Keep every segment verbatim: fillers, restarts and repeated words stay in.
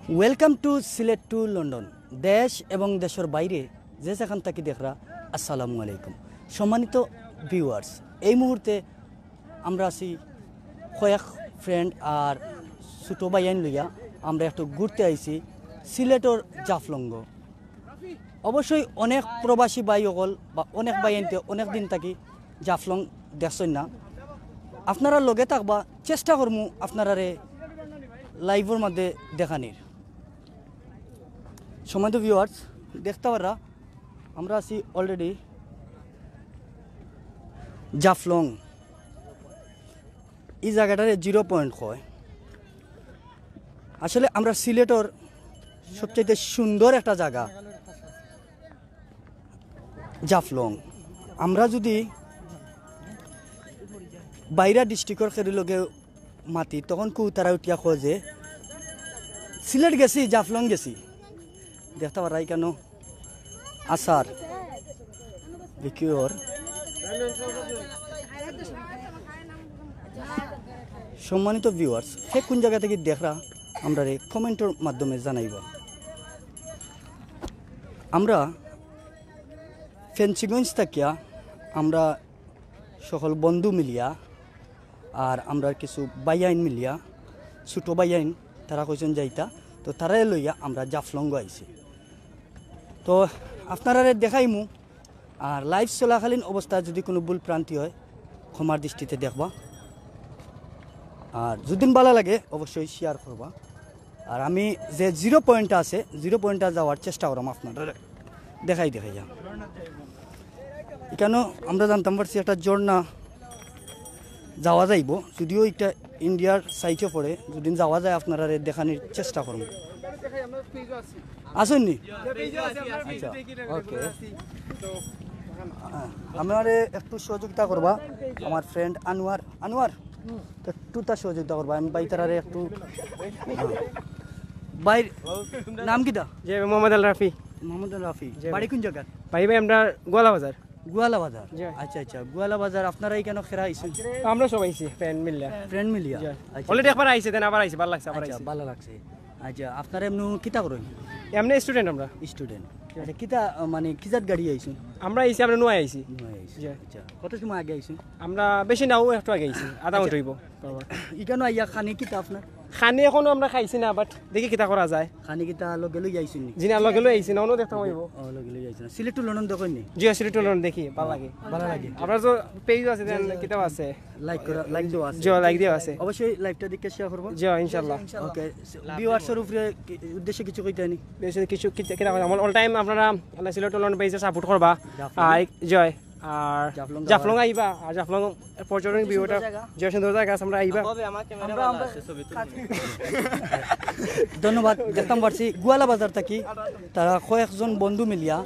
Welcome to Sylhet to London. দেশ এবং দেশর বাইরে যে যেখান থাকি দেখরা, আসসালামু আলাইকুম। সম্মানিত ভিউয়ার্স, এই মুহূর্তে আমরা আছি কয়েক ফ্রেন্ড আর ছোটো ভাইয়াইন লইয়া আমরা একটু ঘুরতে আইছি সিলেটর জাফলংগো। অবশ্যই অনেক প্রবাসী ভাই অকল বা অনেক ভাইয়াইন্তে অনেক দিন থাকি জাফলং দেখছইন না। আপনারা লগে থাকবা, চেষ্টা করমু আপনারারে লাইভর মধ্যে দেখানির। সম্মানিত ভিউয়ার্স, দেখতা পাররা আমরা আছি already জাফলং। এই জাগাটারে জিরো পয়েন্ট কয়। আসলে আমরা সিলেটর সবচাইতে সুন্দর একটা জাগা জাফলং। আমরা যদি বাইরা ডিস্ট্রিক্টর কেউর লগে মাতি, তখন কেউ তারা উঠিয়া কয় যে সিলেট গেছি, জাফলং গেছি। দেখতা পাররা ইকানো আচার বিক্রি অর। সম্মানিত ভিউয়ার্স, কে কোন জাগা থাকি দেখরা আমরারে কমেন্টর মাধ্যমে জানাইবা। আমরা ফেঞ্চুগঞ্জ থাকিয়া আমরা সকল বন্ধু মিলিয়া আর আমরার কিছু ভাইয়াইন মিলিয়া, ছোটো ভাইয়াইন, তারা কইছইন যাইতা, তো তারারে লইয়া আমরা জাফলংগো আইছি। তো আপনারারে দেখাইমু, আর লাইভ চলাকালীন অবস্থায় যদি কোনো ভুল ভ্রান্তি হয়, ক্ষমার দৃষ্টিতে দেখবা। আর যদি ভালা লাগে, অবশ্যই শেয়ার করবা। আর আমি যে জিরো পয়েন্টটা আছে, জিরো পয়েন্টটা যাওয়ার চেষ্টা করমু আপনারারে দেখাই দেখাইয়া। ইকানো আমরা জানতাম পারছি একটা ঝর্ণা যাওয়া যাইবো, যদিও এটা ইন্ডিয়ার সাইডে পড়ে। যদি যাওয়া যায়, আপনারারে দেখানির চেষ্টা করমু। আছইন নি? আচ্ছা, ওকে। আহ, আমারে একটু সহযোগিতা করবা, আমার ফ্রেন্ড আনোয়ার। আনোয়ার, তো একটু তার সহযোগিতা করবা, আমি ভাই তারারে একটু, হ্যাঁ। ভাইর নাম কিতা? জি, মোহাম্মদ আল রাফি। মোহাম্মদ আল রাফি। জি, বাড়ি ভাই। কোন জাগাত? ভাই, ভাই, আমরা গোয়ালা বাজার। গোয়ালা বাজার? জি। আচ্ছা, আচ্ছা, গোয়ালা বাজার। আপনারা ইকানো কেরা আইছইন? আমরা সব আইছি, ফ্রেন্ড মিলিয়া। ফ্রেন্ড মিলিয়া? জি। আচ্ছা। Already একবার আইছে, then আবার আইছে, ভালা লাগছে, আবার আচ্ছা, আইছে। ভালা লাগছে। আচ্ছা, আপনারা এমনে কিতা করইন? এমনে স্টুডেন্ট আমরা। স্টুডেন্ট। জি। আচ্ছা, কিতা, আহ, মানে, কি জাত গাড়ি আইছইন? আমরা আইছি, আমরা নুয়া আইছি। নুয়া আইছি। জি। আচ্ছা, কত সময় আগে আইছইন? আমরা বেশি না, ও একটু আগে আইছি, আধা আচ্ছা। ঘন্টা অইবো। ইকানো আইয়া খানি কিতা আপনার? খানি এখনো আমরা খাইছি না, but দেখি কিতা করা যায়। খানি কিতা লগে লই আইছইন নি? জি না, লগে লই আইছি না, অনো দেখতাম অইবো। ও, লগে লই আইছইন না। সিলেট to লন্ডন দেখইন নি? জি, সিলেট to লন্ডন দেখি, ভালা লাগে। ভালা লাগে। আপনার তো পেজ আছে, then কিতাব আছে। লাইক করা, লাইক দেওয়া আছে। জি, লাইক দেওয়া আছে। অবশ্যই লাইভটা দেখে শেয়ার করবা। জি, ইনশাআল্লাহ। ওকে, ভিউয়ার্সর উপরে কি, উদ্দেশ্যে কিছু কইতা নি? বেশি কিছু, কিছু, কিতা কইতাম, আমার all time আপনারা আল্লাহ সিলেট to লন্ডন পেজে সাপোর্ট করবা। জাফলং। আর, জি, আর জাফলং জাফলং আইবা, আর জাফলং পর্যটন ভিউটা যে সুন্দর জাগা আছে, আমরা আইবা। ধন্যবাদ। দেখতাম পারছি গোয়ালা বাজার থাকি তারা কয়েকজন বন্ধু মিলিয়া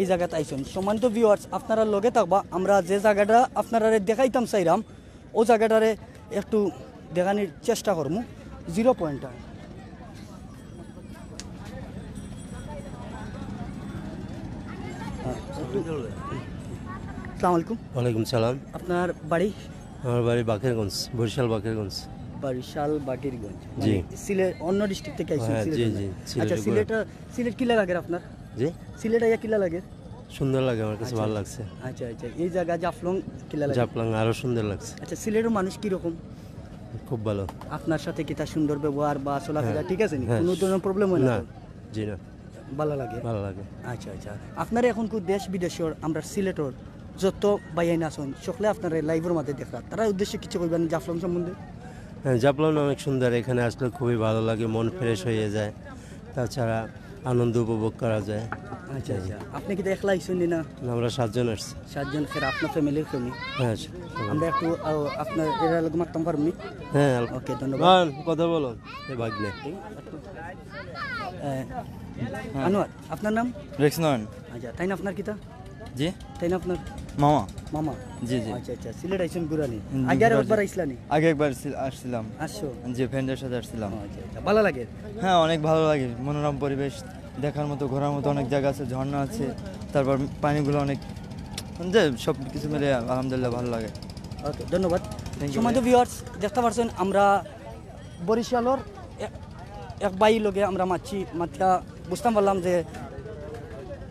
এই জাগাত আইছইন। সম্মানিত ভিউয়ার্স, আপনারা লগে থাকবা, আমরা যে জাগাটা আপনারারে দেখাইতাম চাইরাম, ও জাগাটারে একটু দেখানির চেষ্টা করমু, জিরো পয়েন্টটা। আসসালামু আলাইকুম। ওয়ালাইকুম সালাম। আপনার বাড়ি? আমার বাড়ি বাকেরগঞ্জ, বরিশাল বাকেরগঞ্জ। বরিশাল বাকেরগঞ্জ। জি। মানে সিলেট, অন্য ডিস্ট্রিক্ট থাকি আইছইন হ্যাঁ, সিলেট জি, অন্য? জি, সিলেট আচ্ছা, ঘুরে। সিলেট, সিলেট কিলা লাগের আপনার? জি? সিলেট আইয়া কিলা লাগের? সুন্দর লাগে, আমার কাছে আচ্ছা। ভালো লাগছে। আচ্ছা, আচ্ছা, এই জাগা জাফলং কিলা লাগে? জাফলং আরো সুন্দর লাগছে। আচ্ছা, সিলেটর মানুষ কিরকম? খুব ভালো। আপনার সাথে কিতা সুন্দর ব্যবহার বা চলাফেরা হ্যাঁ। ঠিক আছে নি? হ্যাঁ। কোনো ধরনের প্রবলেম হয় না না, তো? জি না। ভালো লাগে? ভালো লাগে। আচ্ছা, আচ্ছা। আপনারা এখন কু দেশ বিদেশর, আমরা সিলেটর যত ভাইয়াইন আছইন, সকলে আপনারা লাইভর মাঝে দেখরা, তারার উদ্দেশ্যে কিছু কইবেন জাফলং সম্বন্ধে? হ্যাঁ, জাফলং অনেক সুন্দর, এখানে আসলে খুবই ভালো লাগে, মন ফ্রেশ হয়ে যায়। তাছাড়া আনন্দ উপভোগ করা যায়। আচ্ছা, আচ্ছা। আপনি কিতা একলা আইছইন নি না? না, আমরা সাতজন আসছি। সাতজন, ফের আপনার ফ্যামিলির কেউ নি? হ্যাঁ, সবাই। আমরা একটু, আহ, আপনার এরা লোক মারতাম পারবো নি? হ্যাঁ, অল্প। ওকে, ধন্যবাদ। মান, কথা বলো, এ ভাগ্নে। আহ, আনোয়ার, আপনার নাম? রেক্স নয়ন। আচ্ছা, তাইন আপনার কিতা? জি? তাইন আপনার? মামা। মামা? জি, জি। আচ্ছা, আচ্ছা, সিলেট আইছইন ঘুরানি? হুম, আগে আর ঘুরা একবার আছে। আইছলা নি? আগে একবার আসছিল, আসছিলাম। আসছো? জি, ফ্রেন্ডের সাথে আসছিলাম। ও, আচ্ছা, আচ্ছা। ভালো লাগে? হ্যাঁ, অনেক ভালো লাগে। মনোরম পরিবেশ, দেখার মতো, ঘোরার মতো অনেক জায়গা আছে, ঝর্ণা আছে, তারপর পানিগুলো অনেক, যে সব কিছু মিলে আলহামদুলিল্লাহ ভালো লাগে। ওকে, ধন্যবাদ। Thank you, সম্মানিত ভাইয়া। ভিউয়ার্স, দেখতা পারছইন আমরা বরিশালর এ-, এক ভাইর লগে আমরা মাতছি, মাতিয়া বুঝতাম পারলাম যে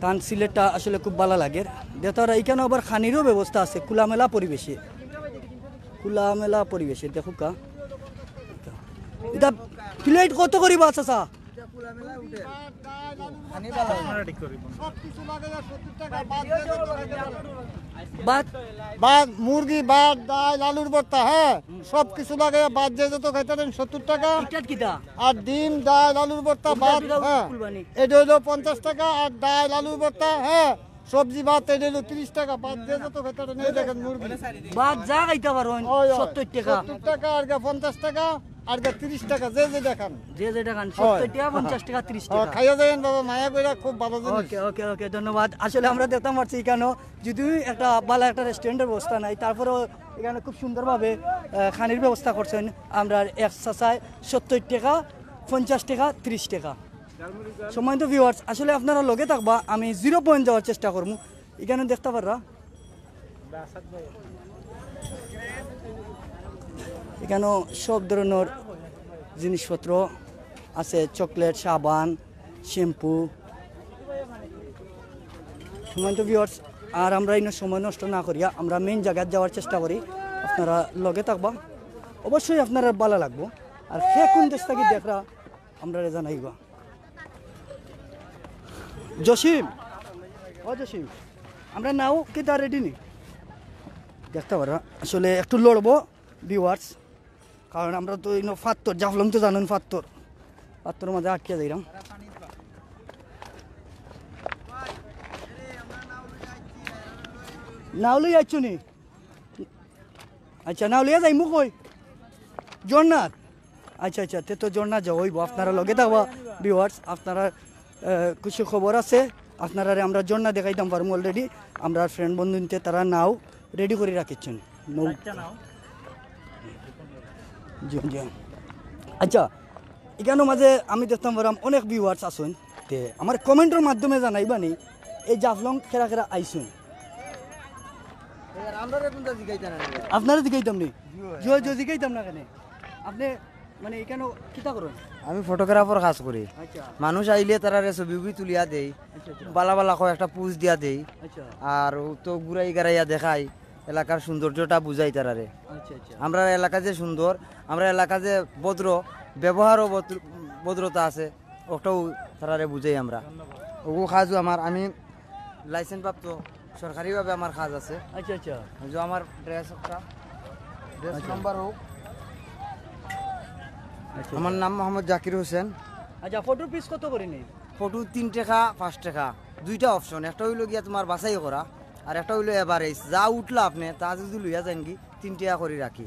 তান সিলেটটা আসলে খুব ভালা লাগের। দেখতারা ইখানো আবার খানিরও ব্যবস্থা আছে, খোলামেলা পরিবেশে, খোলামেলা পরিবেশে। দেখউক্কা, ইটা প্লেট কত করি বা, চাচা? ভাত? ভাত, মুরগি, ভাত, ডাইল, আলুর ভর্তা, হ্যাঁ, সব কিছু লাগে। ভাত যে যত খাইতারা সত্তর টাকা। ইটাত কিতা? আর ডিম, ডাইল, আলুর ভর্তা, ভাত, হ্যাঁ, ইটা অইলো পঞ্চাশ টাকা। আর ডাইল, আলুর ভর্তা, হ্যাঁ, সবজি, ভাত, ইটা অইলো ত্রিশ টাকা। ভাত যে যত খাইতারা, এই দেখেন মুরগি। ভাত যা খাইতা পারইন, ওই, ওই, সত্তর টাকা। সত্তর টাকা, আর গা পঞ্চাশ টাকা, আর গা ত্রিশ টাকা, যে যেটা খান। যে যেটা খান, হয়। সত্তর টাকা, পঞ্চাশ টাকা, ত্রিশ ও, টাকা। খাইয়া যাইন বাবা, মায়া কইরা, খুব ভালা জিনিস। ওকে, ওকে, ওকে, ধন্যবাদ। আসলে আমরা দেখতাম পারছি ইখানো যদিও একটা ভালা একটা রেস্টুরেন্টের ব্যবস্থা নাই, তারপরেও ইখানো খুব সুন্দরভাবে, আহ, খানির ব্যবস্থা করছইন। আমরার এক চাচায় সত্তর টাকা, পঞ্চাশ টাকা, ত্রিশ টাকা। সম্মানিত ভিউয়ার্স, আসলে আপনারা লগে থাকবা, আমি জিরো পয়েন্ট যাওয়ার চেষ্টা করমু। ইখানো দেখতা পাররা, ইখানো সব ধরনর জিনিসপত্র আছে, চকলেট, সাবান, শ্যাম্পু। সম্মানিত ভিউয়ার্স, আর আমরা ইনো সময় নষ্ট না করিয়া আমরা মেইন জাগাত যাওয়ার চেষ্টা করি। আপনারা লগে থাকবা, অবশ্যই আপনারার ভালা লাগবো। আর কে কুন দেশ থাকি দেখরা, আমরারে জানাইবা। জসিম, ও জসিম, আমরা নাও কিতা রেডি নি? দেখতা পাররা, আসলে একটু লড়বো ভিউয়ার্স, কারণ আমরা তো ইনো ফাত্তর, জাফলং তো জানইন ফাত্তর, ফাত্তরর মাঝে আটকিয়া যাইরাম। নাও লই আইছো নি? আচ্ছা, নাও লইয়া যাইমু কই? ঝর্ণাত? আচ্ছা, আচ্ছা, তে তো ঝর্ণা যাওয়া অইবো। আপনারা লগে থাকবা ভিউয়ার্স, আপনারা, আহ, খুশি খবর আছে, আপনারারে আমরা ঝর্ণা দেখাইতাম পারমু already। আমরার ফ্রেন্ড বন্ধুইন্তে তারা নাও রেডি করি রাখিছইন। নৌ- জি, জি। আচ্ছা, ইখানর মাঝে আমি দেখতাম পাররাম অনেক ভিউয়ার্স আছইন, তে আমার কমেন্টর মাধ্যমে জানাইবা নি, এই জাফলং কেরা কেরা আইছইন? আপনারে জিগাইতাম নি? জি, জি, জিগাইতাম না কেনে? আপনে মানে ইখানো কিতা করইন? আমি ফটোগ্রাফার কাজ করি। আচ্ছা। মানুষ আইলে তারারে ছবি উবি তুলিয়া দেই, আচ্ছা, আচ্ছা। বালা বালা কয় একটা পোজ দিয়া দেই। আচ্ছা। আর ও তো ঘুরাই গাড়াইয়া দেখাই, এলাকার সৌন্দর্যটা বুঝাই তারারে। আচ্ছা, আচ্ছা। আমরার এলাকা যে সুন্দর, আমরার এলাকা যে ভদ্র, ব্যবহারও ভদ্র-, ভদ্রতা আছে, ওটাও তারারে বুঝাই আমরা। ওগু কাজও আমার, আমি লাইসেন্স প্রাপ্ত, সরকারিভাবে আমার কাজ আছে। আচ্ছা, আচ্ছা। ওই যে আমার ড্রেস একটা, ড্রেস আচ্ছা। নাম্বার হোক। আচ্ছা, আমার আচ্ছা। নাম মোহাম্মদ জাকির হোসেন। আচ্ছা, ফটো পিস কত করি নি? ফটো তিন টাকা, পাঁচ টাকা, দুইটা অপশন। একটা অইলো গিয়া তোমার বাছাই করা, আর একটা অইলো এভারেজ। যা উঠলা আপনে, তা যদি লইয়া যাইন কি, তিন টাকা করি রাখি।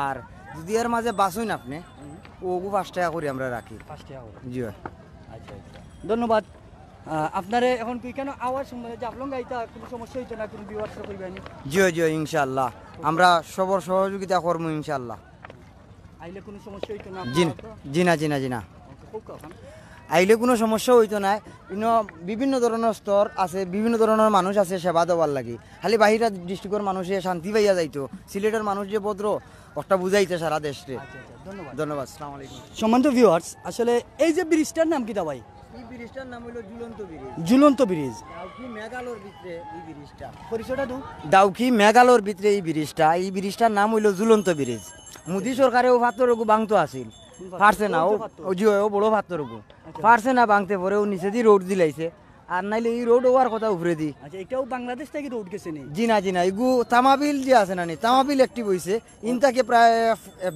আর যদি এর মাঝে বাছইন আপনে, হুম। ওগু পাঁচ টাকা করি আমরা রাখি। পাঁচ টাকা করি। জি অয়। আচ্ছা, আচ্ছা। ধন্যবাদ। আহ, আপনারে এখন কি কেন আওয়ার সময় জাফলং আইতা কোনো সমস্যা অইতো না, কোনো ভিউয়ার্সরে কইবা নি? জি অয়, জি অয়, ইনশাআল্লাহ। আমরা সবর সহযোগিতা করমু ইনশাআল্লাহ। আইলে কোনো সমস্যা অইতো না জি, আপনার তো? জি না, জি না, জি না। ওকে, হোক এখন। আইলে কোনো সমস্যা অইতো নায়। ইনো বিভিন্ন ধরনর স্তর আছে, বিভিন্ন ধরনর মানুষ আছে সেবা দেওয়ার লাগি। খালি বাহিরা ডিস্ট্রিক্টর মানুষে শান্তি পাইয়া যাইতো। সিলেটর মানুষ যে ভদ্র, ওটা বুঝাইতে সারা দেশরে। আচ্ছা, আচ্ছা, ধন্যবাদ। ধন্যবাদ, আসসালামু আলাইকুম। সম্মানিত ভিউয়ার্স, আসলে এই যে ব্রিজটার নাম কিতা ভাই? এই ব্রিজটার নাম অইলো ঝুলন্ত ব্রিজ। ঝুলন্ত ব্রিজ। ডাউকি মেঘালয়র ভিতরে এই ব্রিজটা। পরিচয়টা দেও। ডাউকি মেঘালয়র ভিতরে এই ব্রিজটা, এই ব্রিজটার নাম অইলো ঝুলন্ত ব্রিজ। মোদি সরকারে ও ফাত্তর ওগু ভাঙতো আছিল, কোন ফাত্তর? পারছে না, ও ও, যে ফাত্তর। ও জি, ও বড় ফাত্তর ওগু। আচ্ছা। পারছে না ভাঙতে, পরে ও নিচেদি রোড দিলাইছে, আর নাইলে এই রোড অওয়ার কথা উপরেদি। আচ্ছা, এটাও বাংলাদেশ থাকি রোড গেছে নি? জি না, জি না, এগু তামাবিল যে আছে না নি, তামাবিল অ্যাক্টিভ অইছে, ইন থাকি প্রায়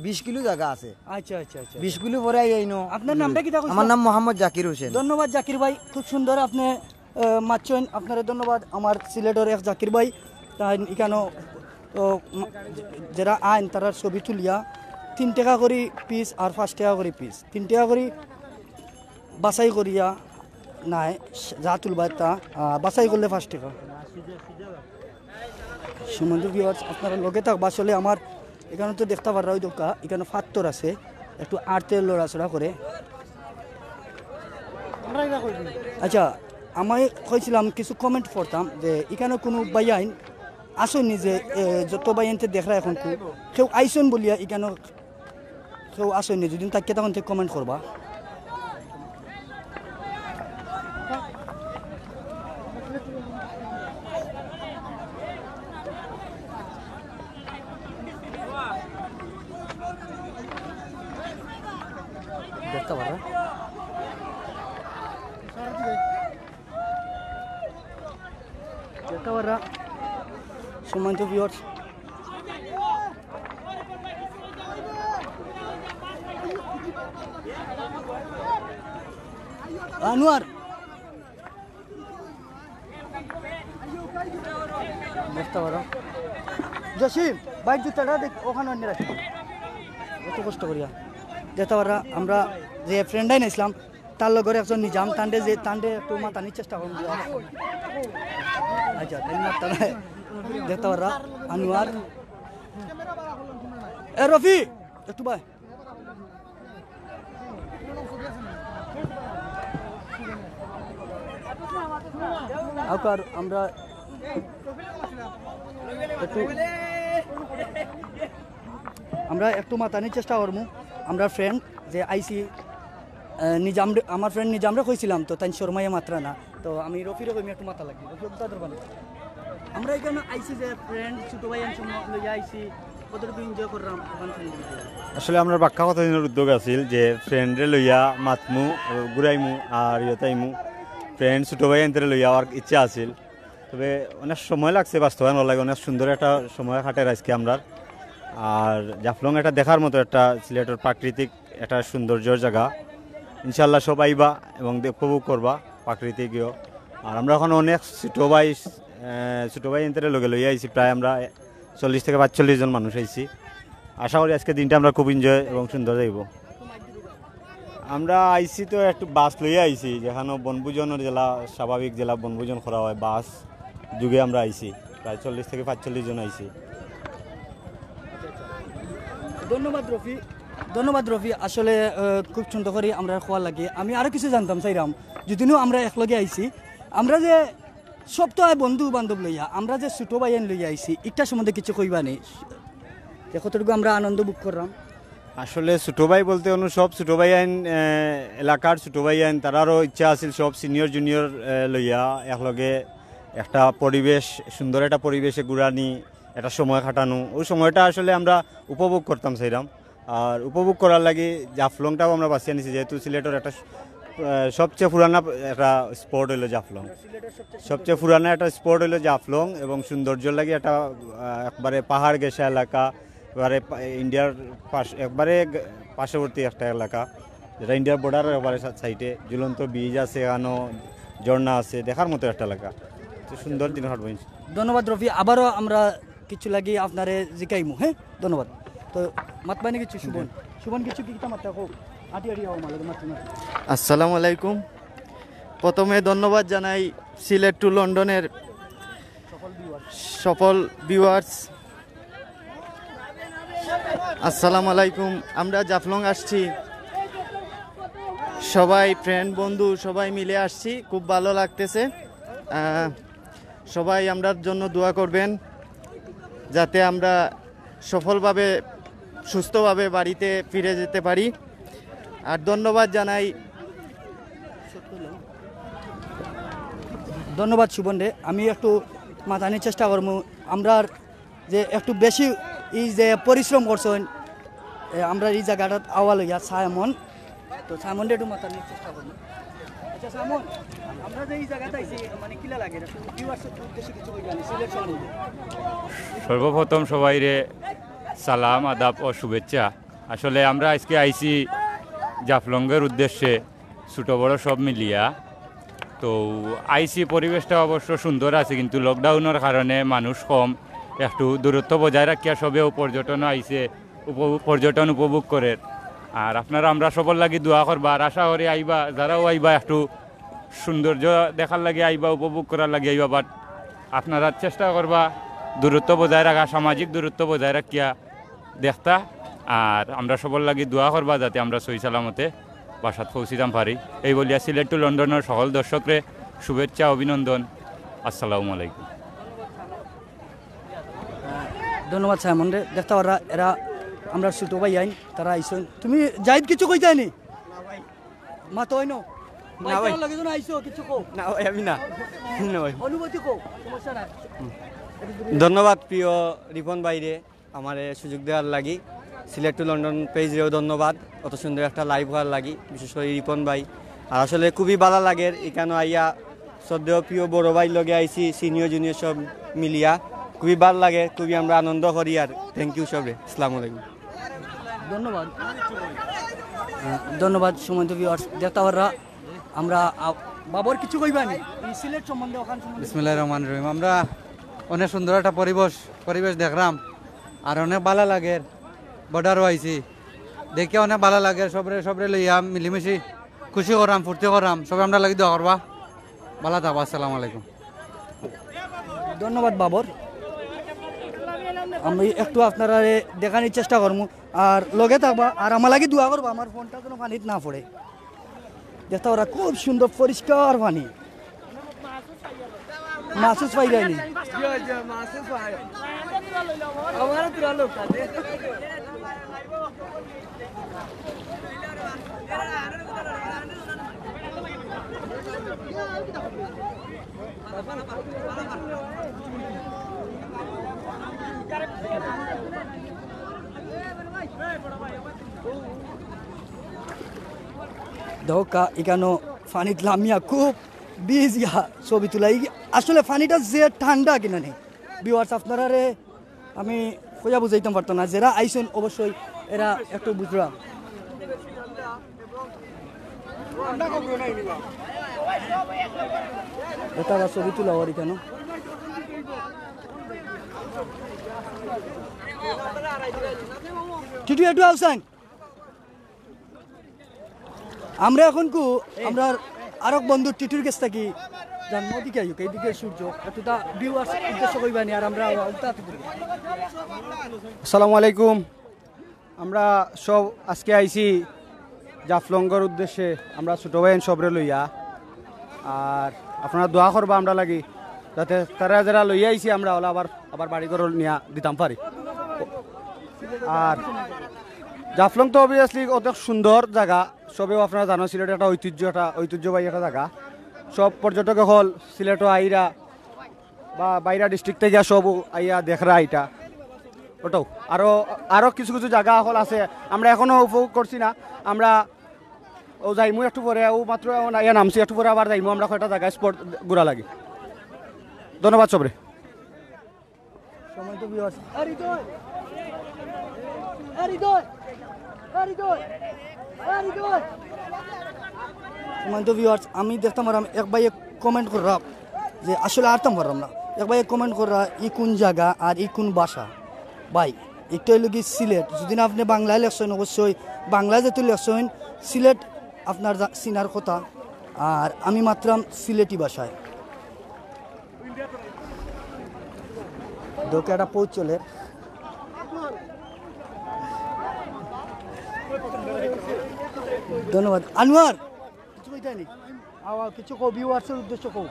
বিশ কিলো জাগা আছে। আচ্ছা, আচ্ছা, আচ্ছা। বিশ কিলো পরে আইয়া ইনো। আপনার নামটা কিতা কইছিলা? আমার নাম মোহাম্মদ জাকির হোসেন। ধন্যবাদ জাকির ভাই, খুব সুন্দর আপনে, আহ, মাতছইন। আপনারে ধন্যবাদ। আমার সিলেটর এক জাকির ভাই, তাইন ইখানো, ও, মা-, যেরা আইন তারার ছবি তুলিয়া তিন টাকা করি পিস আর পাঁচ টাকা করি পিস, তিন টাকা করি বাছাই করিয়া নাই, যা তুলবা তা, আহ, বাছাই করলে পাঁচ টাকা। সম্মানিত ভিউয়ার্স, আপনারা লগে থাকবা। আসলে আমার ইখানো তো দেখতা পাররা, ওই দোকা, ইখানো ফাত্তর আছে, একটু আটতে লড়াচড়া করে। আচ্ছা, আমি কইছিলাম কিছু কমেন্ট পড়তাম যে ইখানো কোনো ভাইয়াইন আছইন নি যে, এ, যত ভাইয়াইন্তে দেখরা এখন কু-, কেউ আইছইন বলিয়া ইখানো কেউ আছইন নি, যদি তাকে তখন থেকে কমেন্ট করবা। দেখতা পাররা, দেখতা পাররা, সম্মানিত ভিউয়ার্স, আনোয়ার, দেখতা পাররা, জসিম, বাইক জুতাটা দেখ, ওখানে অন্য রাখি, অত কষ্ট করিয়া দেখতা পাররা। আমরা যে ফ্রেন্ডাই নিছিলাম, তার লগর একজন নিজাম, তানরে যে, তানরে একটু মাতানির চেষ্টা করমু। আচ্ছা, তাই মাততা নায়। দেখতা পাররা, আনোয়ার। এ রফি, একটু বায়। আউকার আমরা একটু, আমরা একটু মাতানির চেষ্টা করমু। আমরা ফ্রেন্ড যে আইছি, আহ, নিজাম, আমার ফ্রেন্ড নিজামরে কইছিলাম, তো তাইন শর্মাইয়া মাতরা না। তো আমি রফিরে কইমু একটু মাতা লাগি। রফি, একটু তাদের বানাও। আমরা এখানো আইছি যে ফ্রেন্ড, ছোট ভাইয়াইন সব লইয়া আইছি, কতটুকু এনজয় করলাম ওখান থেকে। আসলে আমরার বাক্কা কতদিনর উদ্যোগ আছিল যে ফ্রেন্ডরে লইয়া মাতমু, ঘুরাইমু আর ইয়তাইমু। ফ্রেন্ড, ছোট ভাইয়াইন্তরে লইয়া আওয়ার ইচ্ছা আছিল, তবে অনেক সময় লাগছে বাস্তবায়ন অওয়ার লাগি। অনেক সুন্দর একটা সময় কাটের আইজকে আমরার। আর জাফলং একটা দেখার মতো একটা সিলেটর প্রাকৃতিক একটা সৌন্দর্যর জাগা। ইনশাআল্লাহ সব আইবা এবং দে-, উপভোগ করবা প্রাকৃতিকও। আর আমরা অখন অনেক ছোট ভাই, আহ, ছোট ভাইয়াইন্তরে লগে লইয়া আইছি, প্রায় আমরা চল্লিশ থেকে পাঁচচল্লিশ জন মানুষ আইছি। আশা করি আইজকে দিনটা আমরার খুব এনজয় এবং সুন্দর যাইবো। আমরা আইছি তো একটু বাস লইয়া আইছি, যেখানো বনভোজনর যেলা স্বাভাবিক যেলা বনভোজন করা হয়, বাস যোগে আমরা আইছি, প্রায় চল্লিশ থেকে পাঁচচল্লিশ জন আইছি। ধন্যবাদ রফি, ধন্যবাদ রফি। আসলে, আহ, খুব সুন্দর করি আমরার কওয়া লাগি। আমি আরো কিছু জানতাম চাইরাম, যদিও আমরা একলগে আইছি, আমরা যে সব তো আয় বন্ধু বান্ধব লইয়া, আমরা যে ছোট ভাইয়াইন লইয়া আইছি, ইটার সম্বন্ধে কিছু কইবা নি? যে কতটুকু আমরা আনন্দ ভোগ করলাম। আসলে ছোট ভাই বলতে অনো সব ছোট ভাইয়াইন, আহ, এলাকার ছোট ভাইয়াইন, তারারও ইচ্ছা আছিল সব সিনিয়র জুনিয়র, আহ, লইয়া একলগে একটা পরিবেশ, সুন্দর একটা পরিবেশে ঘুরানি, একটা সময় কাটানো। ওই সময়টা আসলে আমরা উপভোগ করতাম চাইরাম। আর উপভোগ করার লাগি জাফলংটাও আমরা বাছিয়া নিছি, যেহেতু সিলেটর একটা, আহ, সবচেয়ে পুরানা একটা স্পট হইলো জাফলং। সবচেয়ে পুরানা একটা স্পট হইলো জাফলং এবং সৌন্দর্যর লাগি একটা, আহ, একবারে পাহাড় ঘেঁষা এলাকা, একবারে পা-, ইন্ডিয়ার পাশ-, একবারে গ-, পার্শ্ববর্তী একটা এলাকা, যেটা ইন্ডিয়ার বর্ডারের একবারে সা-, সাইডে। ঝুলন্ত ব্রিজ আছে, এখানো ঝর্ণা আছে, দেখার মতো একটা এলাকা। তো সুন্দর দিন কাটবো ইনশাল্লাহ। ধন্যবাদ রফি, আবারও আমরা কিছু লাগি আপনারে জিকাইমু, হ্যাঁ? ধন্যবাদ। তো মাতবা নি কিছু সুবন? সুবন কিছু কিতা মাততা কও? আটি আটি আও আমার লগে মাতি মাতি। আসসালামু আলাইকুম। প্রথমে ধন্যবাদ জানাই সিলেট টু লন্ডনের সফল ভিউয়ার্স। আসসালামু আলাইকুম। আমরা জাফলং আসছি, সবাই ফ্রেন্ড বন্ধু সবাই মিলে আসছি, খুব ভালো লাগতেছে। আহ, সবাই আমরার জন্য দোয়া করবেন, যাতে আমরা সফলভাবে, সুস্থভাবে বাড়িতে ফিরে যেতে পারি। আর ধন্যবাদ জানাই। ধন্যবাদ সুবন রে। আমি একটু মাতানির চেষ্টা করমু। আমরার যে একটু বেশি এই যে পরিশ্রম করছইন, এ, আমরার এই জাগাটাত আওয়া লইয়া সাইমন, তো সাইমনরে একটু মাতানির চেষ্টা করমু। আচ্ছা সাইমন, আমরা যে এই জাগাত আইছি, মানে কিলা লাগে? ভিউয়ার্সর উদ্দেশ্যে কিছু কইবা নি সিলেট সম্বন্ধে? সর্বপ্রথম সবাইরে সালাম, আদাব ও শুভেচ্ছা। আসলে আমরা আইজকে আইছি জাফলংয়ের উদ্দেশ্যে, ছোট বড় সব মিলিয়া। তো আইছি, পরিবেশটা অবশ্য সুন্দর আছে, কিন্তু লকডাউনর কারণে মানুষ কম, একটু দূরত্ব বজায় রাখিয়া সবেও পর্যটন আইছে, উপ-, পর্যটন উপভোগ করের। আর আপনারা আমরার সবর লাগি দোয়া করবা, আর আশা করি আইবা, যারাও আইবা একটু সৌন্দর্য দেখার লাগি আইবা, উপভোগ করার লাগি আইবা, but আপনারা চেষ্টা করবা দূরত্ব বজায় রাখা, সামাজিক দূরত্ব বজায় রাখিয়া দেখতা। আর আমরার সবর লাগি দোয়া করবা যাতে আমরা সহি সালামতে বাসাত পৌঁছিতাম পারি। এই বলিয়া সিলেট টু লন্ডনর সকল দর্শকরে শুভেচ্ছা, অভিনন্দন। আসসালামু আলাইকুম। ধন্যবাদ সাইমন রে। দেখতা পাররা এরা আমরার ছোট ভাইয়াইন, তারা আইছইন। তুমি জাহিদ কিছু কইতায় নি? মাতো অইনো। না ভাই। মাইকর লগে যেন আইছো, কিছু কও। না ভাই, আমি না। না ভাই। অনুভূতি কও, সমস্যা নাই। ধন্যবাদ প্রিয় রিপন ভাইরে, আমারে সুযোগ দেওয়ার লাগি। সিলেট টু লন্ডন পেজরেও ধন্যবাদ অত সুন্দর একটা লাইভ হওয়ার লাগি, বিশেষ করে রিপন ভাই। আর আসলে খুবই ভালা লাগের এখানো আইয়া, শ্রদ্ধেয় প্রিয় বড় ভাইর লগে আইছি, সিনিয়র জুনিয়র সব মিলিয়া। খুবই ভালা লাগে, খুবই আমরা আনন্দ করি। আর থ্যাংক ইউ সবরে, আসসালামু আলাইকুম। ধন্যবাদ। আহ, ধন্যবাদ সম্মানিত ভিউয়ার্স। দেখতা পাররা আমরা আহ, বাবর কিছু কইবা নি এই সিলেট সম্বন্ধে, ওখান সম্বন্ধে? বিসমিল্লাহির রহমানির রহিম। আমরা অনেক সুন্দর একটা পরিবেশ পরিবেশ দেখলাম, আর অনেক ভালা লাগের। বর্ডারও আইছি, দেখে অনেক ভালা লাগের। সবরে সবরে লইয়া মিলিমিশি খুশি করাম, ফুর্তি করাম। সবে আমরার লাগি দোয়া করবা। ভালা থাকবা। আসসালামু আলাইকুম। ধন্যবাদ বাবর। আমি একটু আপনারারে দেখানির চেষ্টা করমু, আর লগে থাকবা, আর আমার লাগি দোয়া করবা, আমার ফোনটা যেন পানিত না পড়ে। দেখতা পাররা খুব সুন্দর পরিষ্কার পানি। মাসুস পাইরানি। দেখউক্কা, ইকানো পানিত লামিয়া খুব ভিজিয়া ছবি তুলা। ই আসলে পানিটা যে ঠান্ডা কিনা নি, ভিউয়ার্স, আপনারারে আমি কইয়া বুঝাইতাম পারতাম না। যেরা আইছইন অবশ্যই এরা একটু বুঝরা। এটা আবার ছবি তুলা অর ইকানো। টিটু, একটু আউছাইন। আমরা এখন কু আমরার আরক বন্ধু টিটুর গেছ থাকি জানমু। ওদিকে আইউক, এইদিকে সূর্য, একটু তা ভিউয়ার্স উদ্দেশ্য কইবা নি, আর আমরা উল্টা হাতে করি। আসসালামু আলাইকুম। আমরা সব আজকে আইছি জাফলংগর উদ্দেশ্যে, আমরা ছোট ভাইন সবরে লইয়া। আর আপনারা দোয়া করবা আমরার লাগি, যাতে তারা যারা লইয়া আইছি আমরা ওলা আবার আবার বাড়ি ঘর নিয়া দিতাম পারি। আর জাফলং তো অবভিয়াসলি অত সুন্দর জাগা, সবেও আপনারা জানো সিলেট একটা ঐতিহ্য, একটা ঐতিহ্যবাহী একটা জাগা। সব পর্যটক অকল সিলেটও আইরা বা বাইরা ডিস্ট্রিক্ট থাকি সব আইয়া দেখরা এটা। ওটাও আরো আরো কিছু কিছু জাগা অকল আছে, আমরা এখনো উপভোগ করছি না। আমরা ও যাইমু একটু পরে, ও মাত্র ইয়া নামছি, একটু পরে আবার যাইমু আমরা কয়টা জাগা স্পট ঘুরা লাগি। ধন্যবাদ সবরে। সম্মানিত ভিউয়ার্স, আরে দই, আরে দই, আরে দই, আরে দই। সম্মানিত ভিউয়ার্স, আমি দেখতাম পারলাম এক ভাইয়ে কমেন্ট কররা যে আসলে আরতাম পারলাম না। এক ভাইয়ে কমেন্ট কররা, "ই কোন জাগা আর ই কোন ভাষা?" ভাই, একটা অইলো কি সিলেট, যদি না আপনি বাংলায় লেখছইন, অবশ্যই বাংলায় যেহেতু লেখছইন, সিলেট আপনার জা-, চিনার কথা। আর আমি মাতরাম সিলেটি ভাষায়। দেখউক্কা একটা পৌষ চলে। ধন্যবাদ। আনোয়ার, কিছু কইতা নি? আও, আও, কিছু কও, ভিউয়ার্সের উদ্দেশ্য কও।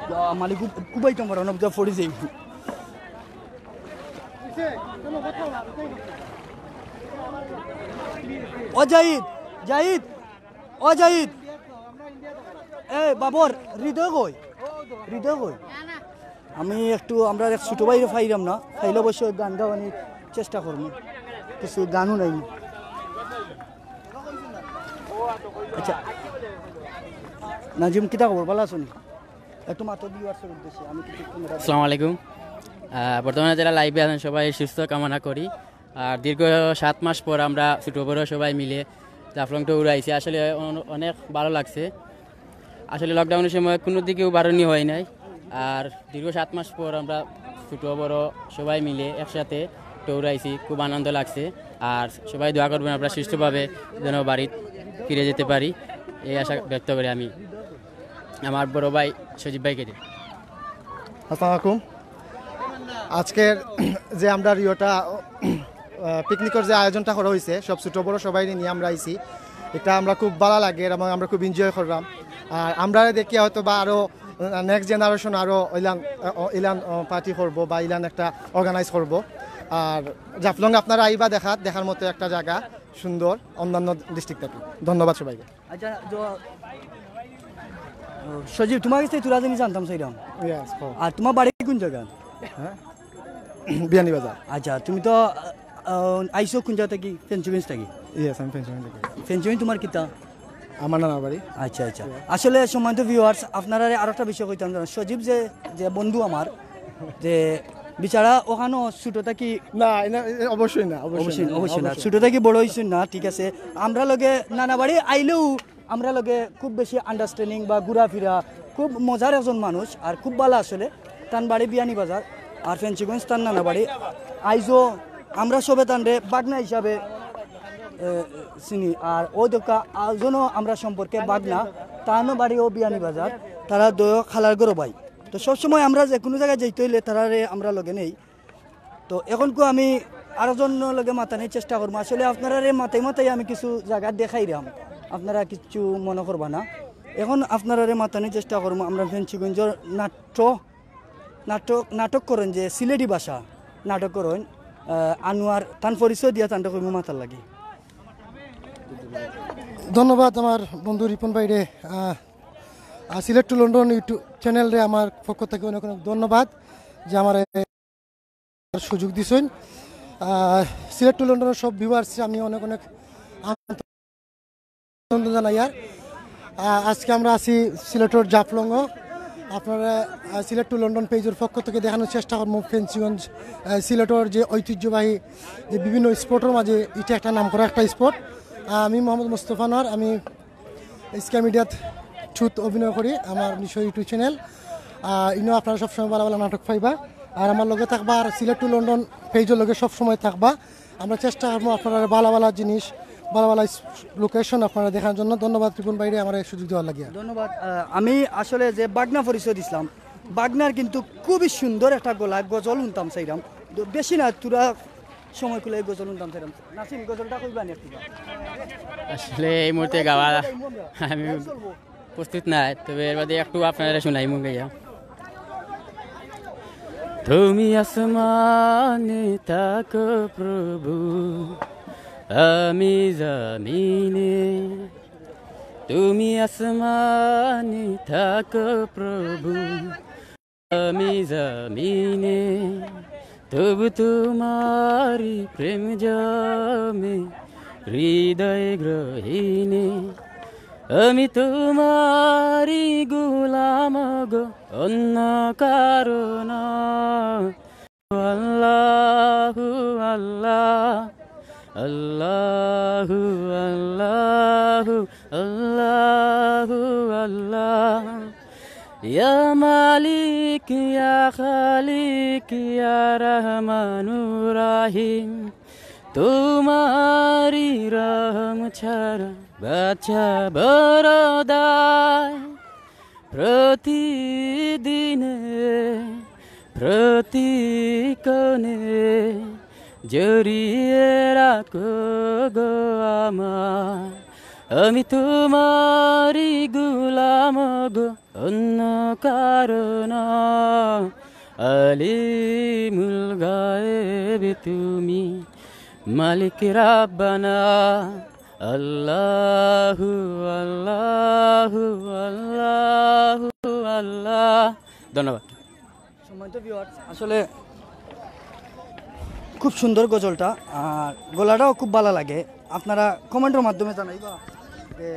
ইয়া, মালিক, খুব, খুব আইতাম পারো না, বুঝা পড়ি যাই। ও জাহিদ, জাহিদ, ও জাহিদ, এ বাবর, হৃদয় কই? হৃদয় কই? আমি একটু, আমরা এক ছোট ভাইরে পাইরাম না, পাইলে অবশ্যই গান গাওয়ানির চেষ্টা করমু, কিছু গানও নাই। আচ্ছা, নাজিম, কিতা খবর? ভালা আছো নি? একটু মাতো ভিউয়ার্সের উদ্দেশ্যে আমি কিছু ক্যামেরা আসসালামু আলাইকুম। আহ, বর্তমানে যারা লাইভে আছেন সবাই সুস্থ কামনা করি। আর দীর্ঘ সাত মাস পর আমরা ছোটো বড় সবাই মিলে জাফলং ট্যুর আইছি, আসলে অন- অনেক ভালো লাগছে। আসলে লকডাউনের সময় কোনো দিকেও বারনি হয় নাই, আর দীর্ঘ সাত মাস পর আমরা ছোটো বড় সবাই মিলে একসাথে ট্যুর আইছি, খুব আনন্দ লাগছে। আর সবাই দোয়া করবেন আমরা সুস্থভাবে যেন বাড়ি ফিরে যেতে পারি, এই আশা ব্যক্ত করি আমি আমার বড় ভাই সজীব ভাইকে দিয়ে। আসসালামু আলাইকুম। আজকের যে আমরা রিওটা পিকনিকর যে আয়োজনটা করা হয়েছে, সব ছোটো বড় সবাই নিয়ে আমরা আইছি। এটা আমরা খুব ভালো লাগে এবং আমরা খুব এনজয় করলাম। আর আমরা দেখি হয়তো বা আরও নেক্সট জেনারেশন আরও ইলান ইলান পার্টি করবো বা ইলান একটা অর্গানাইজ করবো। আর জাফলং আপনারা আইবা দেখাত, দেখার মতো একটা জায়গা, সুন্দর, অন্যান্য ডিস্ট্রিক্ট থেকে। ধন্যবাদ সবাইকে। আচ্ছা, জ- ও, সজীব, তোমার কাছে তোরা জিনিস জানতাম সেইরকম। Yes, কও। আর তোমার বাড়ি কোন জায়গা? হ্যাঁ? বিয়ানীবাজার। আচ্ছা, তুমি তো আহ, আইছো কোন জায়গা থাকি? ফেঞ্চুগঞ্জ থাকি। ইয়েস, আমি ফেঞ্চুগঞ্জ থাকি। ফেঞ্চুগঞ্জ তোমার কিতা? আমার নানার বাড়ি। আচ্ছা, আচ্ছা। আসলে সম্মানিত ভিউয়ার্স, আপনারারে আরো একটা বিষয় কইতাম, জানো, সজীব যে যে বন্ধু আমার, যে বিচারা ওখানো ছোট থাকি না, এ না, এ অবশ্যই না, অবশ্যই না, অবশ্যই না। ছোট থাকি বড় হইছইন না, ঠিক আছে। আমরা লগে নানা বাড়ি আইলেও আমরা লগে খুব বেশি আন্ডারস্ট্যান্ডিং বা ঘুরাফিরা, খুব মজার একজন মানুষ আর খুব ভালা আসলে। তান বাড়ি বিয়ানীবাজার আর ফেঞ্চুগঞ্জ তান নানা বাড়ি। আইজও আমরা সবে তানরে বাগনা হিসাবে এ, চিনি। আর ও দেখা আজনও আমরা সম্পর্কে বাগনা, তানও বাড়িও বিয়ানীবাজার, তারা দুইও খালার ঘরো ভাই। তো সবসময় আমরা যে কোনো জায়গায় যাইতে হইলে তারারে আমরা লগে নেই। তো এখনকু আমি আরো জনর লগে মাতানির চেষ্টা করবো। আসলে আপনারারে মাতাই মাতাই আমি কিছু জায়গা দেখাইরাম, আপনারা কিচ্ছু মনে করবা না। এখন আপনারারে মাতানির চেষ্টা করবো আমরা ফেঞ্চুগঞ্জর নাট্য নাটক নাটক করেন যে সিলেটি ভাষা নাটক করেন, আহ, আনোয়ার তান পরিচয় দিয়া তানরে কইমু মাতার লাগি। ধন্যবাদ আমার বন্ধু রিপন ভাইরে। আহ, আহ, সিলেট টু লন্ডন ইউটিউব চ্যানেলরে আমার পক্ষ থাকি অনেক অনেক ধন্যবাদ যে আমারে সুযোগ দিছইন। আহ, সিলেট টু লন্ডনর সব ভিউয়ার্স আমি অনেক অনেক অভিনন্দন জানাই। আর আহ, আজকে আমরা আছি সিলেটর জাফলংও। আপনারা আহ, সিলেট টু লন্ডন পেজর পক্ষ থাকি দেখানোর চেষ্টা করবো ফেঞ্চুগঞ্জ, আহ, সিলেটর যে ঐতিহ্যবাহী যে বিভিন্ন স্পটর মাঝে ইটা একটা নাম করা একটা স্পট। আমি মোহাম্মদ মোস্তফা আনোয়ার, আমি স্কাই মিডিয়াত ছুত অভিনয় করি আমার নিজস্ব ইউটিউব চ্যানেল। আহ, ইনো আপনারা সবসময় ভালা ভালা নাটক পাইবা, আর আমার লগে থাকবা, আর সিলেট টু লন্ডন পেজর লগে সবসময় থাকবা। আমরা চেষ্টা করবো আপনারা ভালা ভালা জিনিস, ভালা ভালা লোকেশন আপনারা দেখার জন্য। ধন্যবাদ রিপন ভাইরে আমার এই সুযোগ দেওয়ার লাগিয়া। ধন্যবাদ। আহ, আমি আসলে যে বাগনা পরিচয় দিছিলাম, বাগনার কিন্তু খুবই সুন্দর একটা গলা, গজল শুনতাম চাইরাম। তো বেশি না, থুড়া সময় খুলে গজল শুনতাম চাইরাম। নাসিম, গজলটা কইবা নি একটু? আসলে এই মুহূর্তে গাওয়া আমি প্রস্তুত নাই, তবে এর বাদে একটু আপনারা শুনাইমু গাইয়া। তুমি আসমানে থাকো প্রভু, আমি জমিনে। তুমি আসমানে থাকো প্রভু, আমি জমিনে। তবু তোমারি প্রেম জমে হৃদয় গহীনে। আমি তোমারি গোলাম গো, অন্য কারো না। আল্লাহু আল্লাহ, আল্লাহু আল্লাহ, আল্লাহু আল্লাহ। ইয়া মালিক, ইয়া খালিক, ইয়া রহমানুর রাহিম, তোমারি রহম ছাড়া বাঁচা বড় দায়। প্রতিদিনে প্রতিক্ষণে জড়িয়ে রাখো গো আমায়। আমি তোমারি গোলাম গো, অন্য কারো না। আলিমুল গায়েব তুমি, মালিক রাব্বানা। আল্লাহু আল্লাহু আল্লাহু আল্লাহ। ধন্যবাদ। সম্মানিত ভিউয়ার্স, আসলে খুব সুন্দর গজলটা, আর গলাটাও খুব ভালা লাগে। আপনারা কমেন্টর মাধ্যমে জানাইবা যে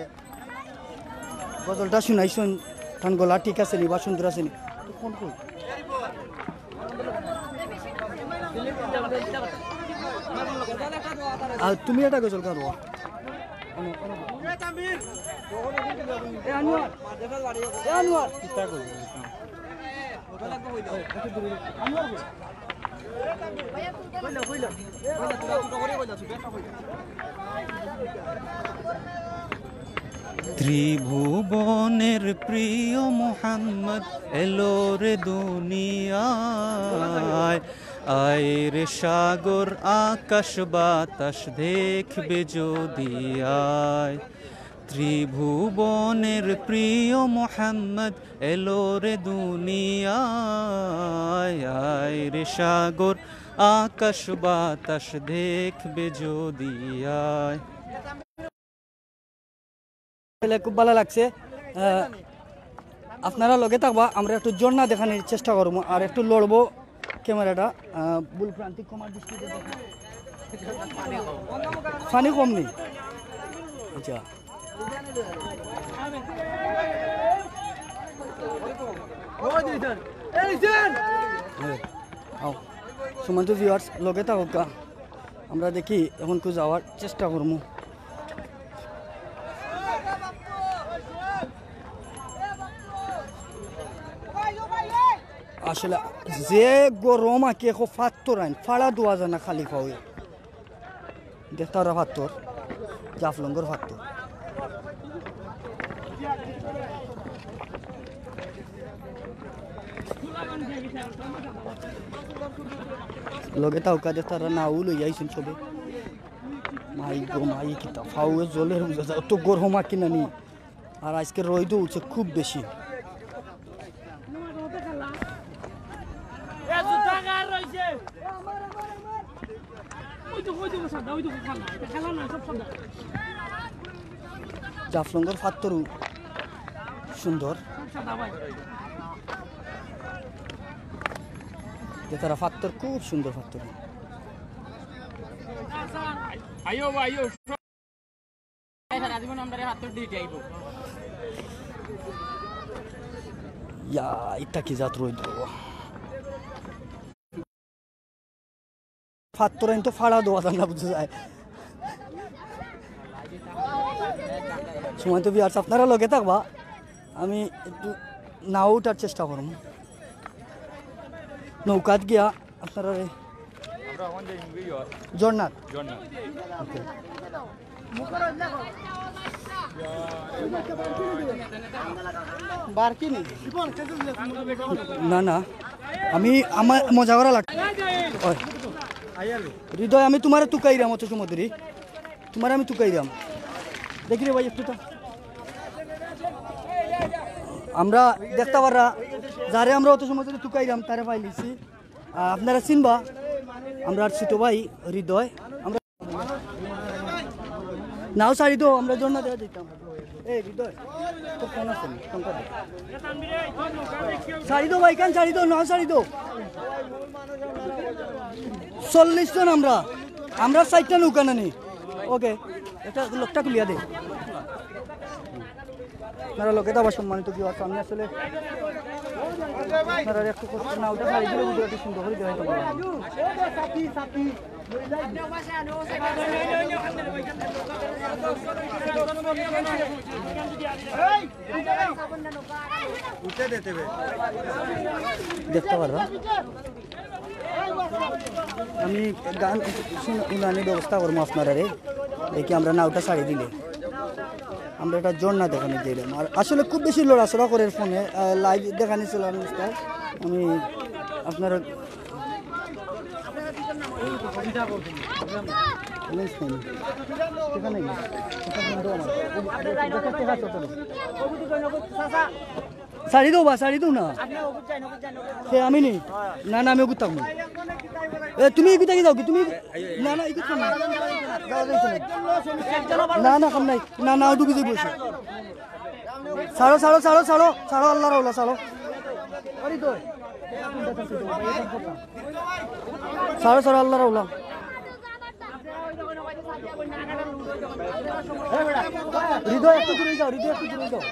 গজলটা শুনাইছইন, তান গলা ঠিক আছে নি বা সুন্দর আছে নি। আর তুমি একটা গজল গাও। এ আনোয়ার, এ আনোয়ার। ত্রিভুবনের প্রিয় মোহাম্মদ এলো রে দুনিয়ায়। আয় রে সাগর, আকাশ বাতাস দেখবে যদি আয়। ত্রিভুবনের প্রিয় মোহাম্মদ এলো রে দুনিয়ায়। আয় রে সাগর, আকাশ বাতাস দেখবে যদি আয়। আসলে খুব ভালা লাগছে। আহ, আপনারা লগে থাকবা, আমরা একটু ঝর্ণা দেখানির চেষ্টা করমু, আর একটু লড়বো, ক্যামেরাটা, আহ, ভুল প্রান্তিক ক্ষমার দৃষ্টিতে দেখুন। পানি কম নি? আচ্ছা। হ্যাঁ, আও। সম্মানিত ভিউয়ার্স, লগে থাকউক্কা। আমরা দেখি, অখন কু যাওয়ার চেষ্টা করমু। আসলে যে গরম আঁকে, কো ফাত্তর আইন, ফাড়া দেওয়া যায় না খালি পাওয়ে। দেখতা পাররা ফাত্তর, জাফলংগর ফাত্তর। লগে থাকউক্কা, দেখতা পাররা নাও লইয়া আইছইন সবে। মাই গো মাই, কিতা পাওয়ে জ্বলের বুঝা যায়, অত গরম আঁকে না নি। আর আজকে রইদও উঠছে খুব বেশি। জাফলংগর ফাত্তরও সুন্দর। দেখতা পাররা ফাত্তর, খুব সুন্দর ফাত্তর। আইও বা, আইও। সারা জীবন আমরা হাত ধরে দিয়ে যাইবো। ইয়া, ইটা কি জাত রইদ বাবা? ফাত্তর আইন তো ফাড়া দেওয়া যায় না, বুঝা যায়। সম্মানিত ভিউয়ার্স, আপনারা লগে থাকবা, আমি একটু নাও উঠার চেষ্টা করমু। নৌকাত গিয়া আপনারা রে। আমরা অখন যাই মুগি ইয়র। জগন্নাথ। জগন্নাথ। ওকে। না, না, আমি আমার মজা করা লাগছে। ওই। হৃদয়, আমি তোমারে তুকাইরাম অত সময় ধরি। তোমারে আমি তুকাইরাম। দেখি রে ভাই, একটু তো। আমরা দেখতা পাররা, যারে আমরা অত সময় ধরি তুকাইরাম, তারে পাইলিছি। আহ, আপনারা চিনবা, আমরার ছোট ভাই হৃদয়। আমরা নাও ছাড়ি দেও, আমরা জগন্নাথ দেখা দিতাম। এই হৃদয়, তোর ফোন আছে নি? ফোনটা দে। ছাড়ি দেও ভাই, কান ছাড়ি দেও, নাও ছাড়ি দেও। চল্লিশ জন আমরা, আমরা চাইরটা নৌকা নানি। ওকে, এটা লোকটা খুলিয়া দে। আপনারা লগে থাকবা সম্মানিত ভিউয়ার্স, আমি আসলে আপনারা একটু কষ্ট না, ওটা ছাড়ি দিলে ভিডিওটি সুন্দর করে দেখাইতে পারবো। দেখতে পারবা। আমি গান শুন-, শুনানির ব্যবস্থা করবো আপনারারে। দেখি আমরা নাওটা ছাড়ি দিলে। আমরা একটা ঝর্ণা দেখানি দিলাম। আর আসলে খুব বেশি লড়াচড়া করে ফোনে, আহ, লাইভ দেখানি চলার অবস্থায়। আমি আপনারা ছাড়ি দেও বা, ছাড়ি দেও না। সে আমি নি? না, না, আমি এগুত থাকবো। এ, তুমি এগুত থাকি যাও কি? তুমি, না, না, এগুত থাকো না। যাও, যাও, যাও। না, না, কাম নাই। না, না, ডুবি যাইবো সে। ছাড়ো, ছাড়ো, ছাড়ো, ছাড়ো, ছাড়ো, আল্লাহর আওলা, ছাড়ো। ছাড়ো, ছাড়ো, আল্লাহর আওলা। হৃদয়, একটু দূরে যাও, হৃদয়, একটু দূরে যাও।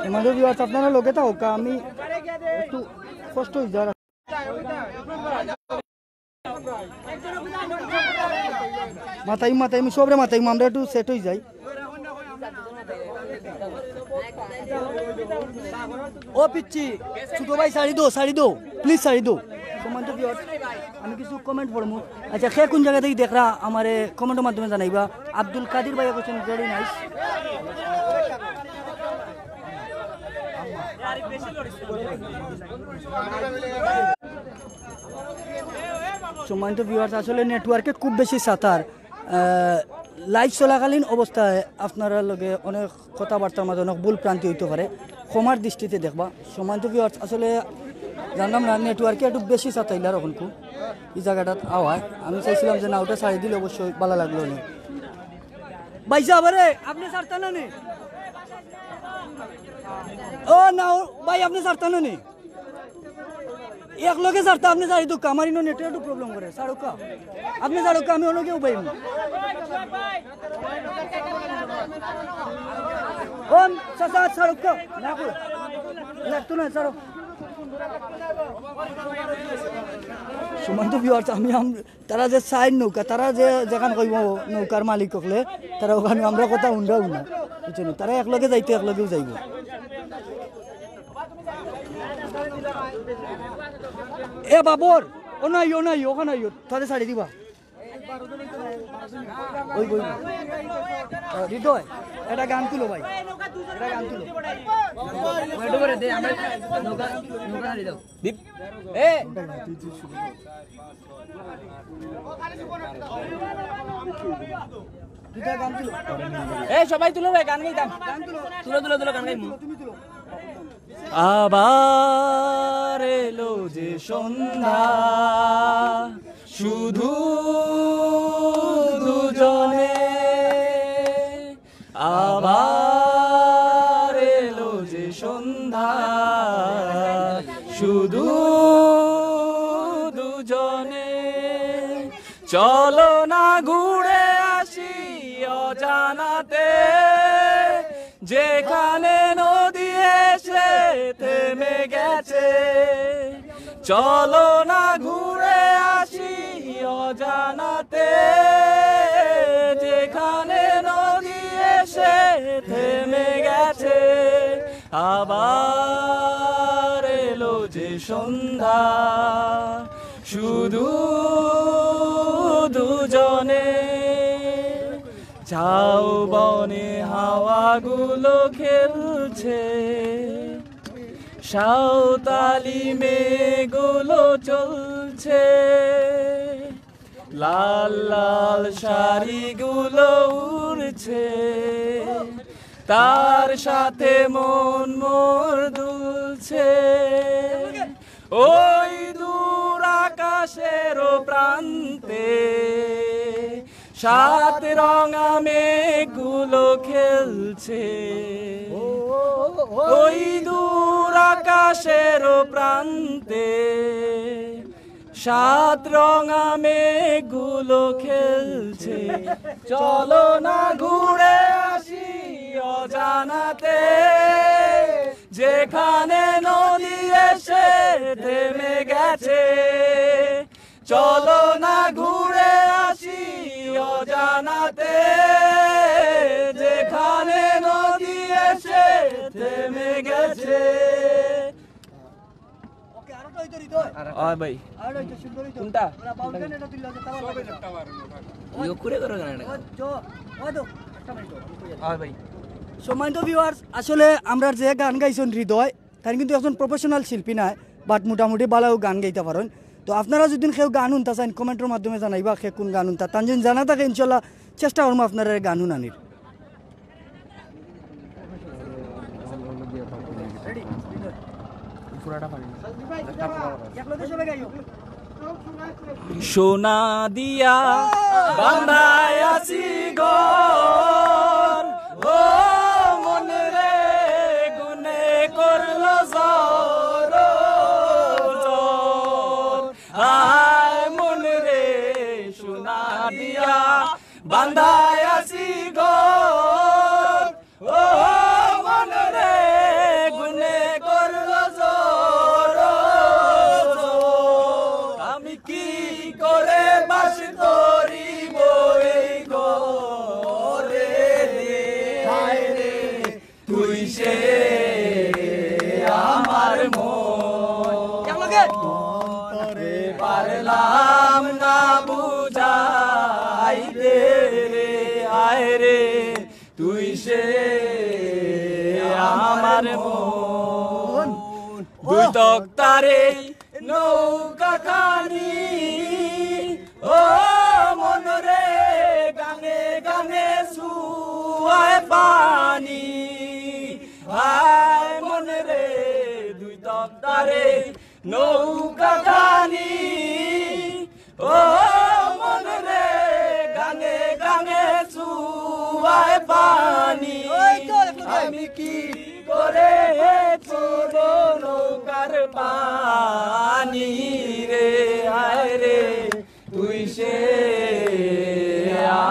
আমাদের ভিউয়ার্স, আপনারা লগে থাকউক্কা, আমি একটু কষ্ট অই যার। মাতাইমু, মাতাইমু, সবরে মাতাইমু, আমরা একটু সেট অই যাই। ও পিচ্ছি, ছোট ভাই, ছাড়ি দেও, ছাড়ি দেও, প্লিজ ছাড়ি দেও। সম্মানিত ভিউয়ার্স, আমি কিছু কমেন্ট পড়মু। আচ্ছা, কে কোন জাগা থাকি দেখরা আমারে কমেন্টর মাধ্যমে জানাইবা। আব্দুল কাদির ভাই কইছইন, very nice। সম্মানিত ভিউয়ার্স, আসলে নেটওয়ার্কে খুব বেশি সাতার। আহ, লাইভ চলাকালীন অবস্থায় আপনারার লগে অনেক কথাবার্তার মাঝে অনেক ভুল ভ্রান্তি অইতো পারে, ক্ষমার দৃষ্টিতে দেখবা। সম্মানিত ভিউয়ার্স, আসলে জানলাম না, নেটওয়ার্কে একটু বেশি সাতাইলার অখনকু ই জাগাটাত আওয়ায়। আমি চাইছিলাম যে না, ওটা ছাড়ি দিলে অবশ্যই ভালা লাগলো নে। ভাইসাব, আরে, আপনে ছাড়তা না নি? ও না, ও, ভাই, আপনে ছাড়তা না নি? এক লগে ছাড়তা, আপনে ছাড়ি দেউক্কা, আমার ইনো নেটে একটু প্রবলেম করে। ছাড়উক্কা, আপনে ছাড়উক্কা, আমি অন্য কেউ পাইমু। ও চাচা, ছাড়উক্কা, না কই, লাগতো না, ছাড়ো। সম্মানিত ভিউয়ার্স, আমি আম-, তারা যে চাইর নৌকা, তারা যে যেখান কইব নৌকার মালিক অকলে, তারা ওখানে আমরা কথা হুনরাউ না, বুঝছো নি? তারা এক লগে যাইতো, এক লগেউ যাইব। এ বাবর, ও নাই, ও নাই, ওখানে আইও, তারে ছাড়ি দিবা। ওই, ওই। আহ, হৃদয়, একটা গান তুলো ভাই, একটা গান তুলো। ওই, এটা করে দে, আমরা নৌকা, নৌকা ছাড়ি দাও। দীপ, এ। দুইটা গান তুলো। এ, সবাই তুলো রে, গান গাইতাম। গান তুলো। তুলো, তুলো, তুলো, গান গাইমু। তুমি তুলো। আবার এলো যে সন্ধ্যা, শুধু দুজনে। আবার এলো যে সন্ধ্যা, শুধু দুজনে। চলো না ঘুরে আসি অজানাতে, যেখানে নদী এসে থেমে গেছে। চলো না ঘুরে আসি অজানাতে, যেখানে নদী এসে থেমে গেছে। আবার এলো যে সন্ধ্যা, শুধু দুজনে। ঝাউ বনে হাওয়াগুলো খেলছে, সাঁওতালি মেয়েগুলো চলছে, লাল লাল শাড়িগুলো উড়ছে, তার সাথে মন মোর দুলছে। ওই দূর আকাশের প্রান্তে সাত রঙা মেঘগুলো খেলছে। ওই দূর আকাশের প্রান্তে সাত রঙা মেঘগুলো খেলছে। চলো না ঘুরে আসি অজানাতে, যেখানে নদী এসে থেমে গেছে। চলো না ঘুরে আসি অজানাতে, যেখানে নদী এসে থেমে গেছে। ওকে, আরোটা হইতো হৃদয়। ওই ভাই। আরোটা হইতো সুন্দর হইতো। কোনটা? ওরা বাউল গান এটা তুললে হয়তো তাওয়া লাগে। ইয়ো করে করো গান এটা। ও, জো, ও দো, একটা মিনিট, আমি কই যাই। ওই ভাই। সম্মানিত ভিউয়ার্স, আসলে আমরার যে গান গাইছইন হৃদয়, তাইন কিন্তু একজন প্রফেশনাল শিল্পী নায়, বাট মোটামুটি ভালাউ গান গাইতা পারইন। তো আপনারা যদি কেউ গান হুনতা চাইন, কমেন্টর মাধ্যমে জানাইবা কে কোন গান হুনতা। তান যদি জানা থাকে, ইনশাল্লাহ চেষ্টা করমু আপনারারে গান হুনানির। সোনা দিয়া বান্ধায় আছি ঘর, ও মন রে, গুনে করলো ঝড়, ঝড়। আয় মন রে, সোনা দিয়া বান্ধায় আছি ঘর, ও মন রে, গুনে করলো ঝড়, ঝড়। আমি কি করে বাস করিব এই ঘরে রে, হায় রে, তুই সে আমার মন। তোরে পারলাম না বুঝাইতে রে, আয় রে, তুই সে আমার মন। দুই তক্তার এই নৌকা খানি পানি। হায় মন রে, দুই তক্তারে নৌকা খানি। ও মন রে, গাঙে গাঙে চুয়ায় পানি। ওই তো, একটু দে। আমি কি করে চলব নৌকার পানি রে, হায় রে, তুই সে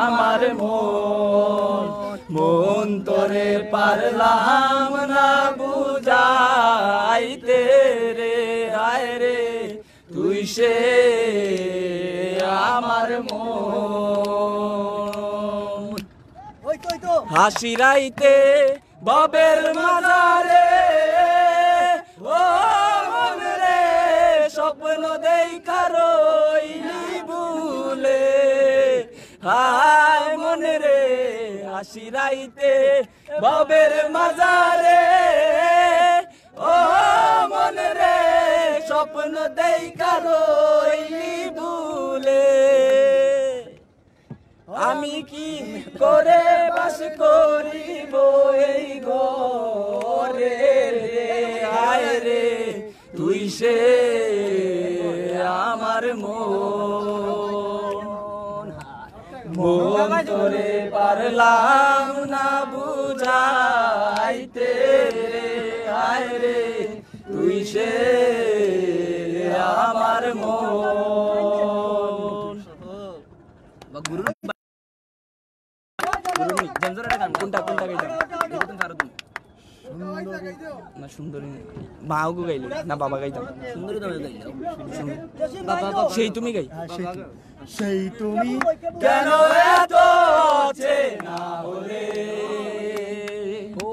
আমার মন, মন তোরে পারলাম না বুঝাইতে রে, হায় রে, তুই সে আমার মন। ওই তো, ওই তো। হাসি রাইতে বাবের মাজারে, ও মন রে, স্বপ্ন দেইখা রইলি ভুলে। হায় মন রে, হাসি রাইতে বাবের মাজারে, ও মন রে, স্বপ্ন দেইখা রইলি ভুলে। আমি কি করে বাস করিব এই ঘরে রে, হায় রে, তুই সে আমার মন। মন তোরে পারলাম না বুঝাইতে রে, হায় রে, তুই সে আমার মন। কোনটা, কোনটা গাইতাম? না, সুন্দরী। মা ওগো গাইলে না বাবা গাইতাম? সুন্দরী তো আমি গাইলাম। সেই তুমি গাই। সেই তুমি কেন এত অচেনা হলে? ও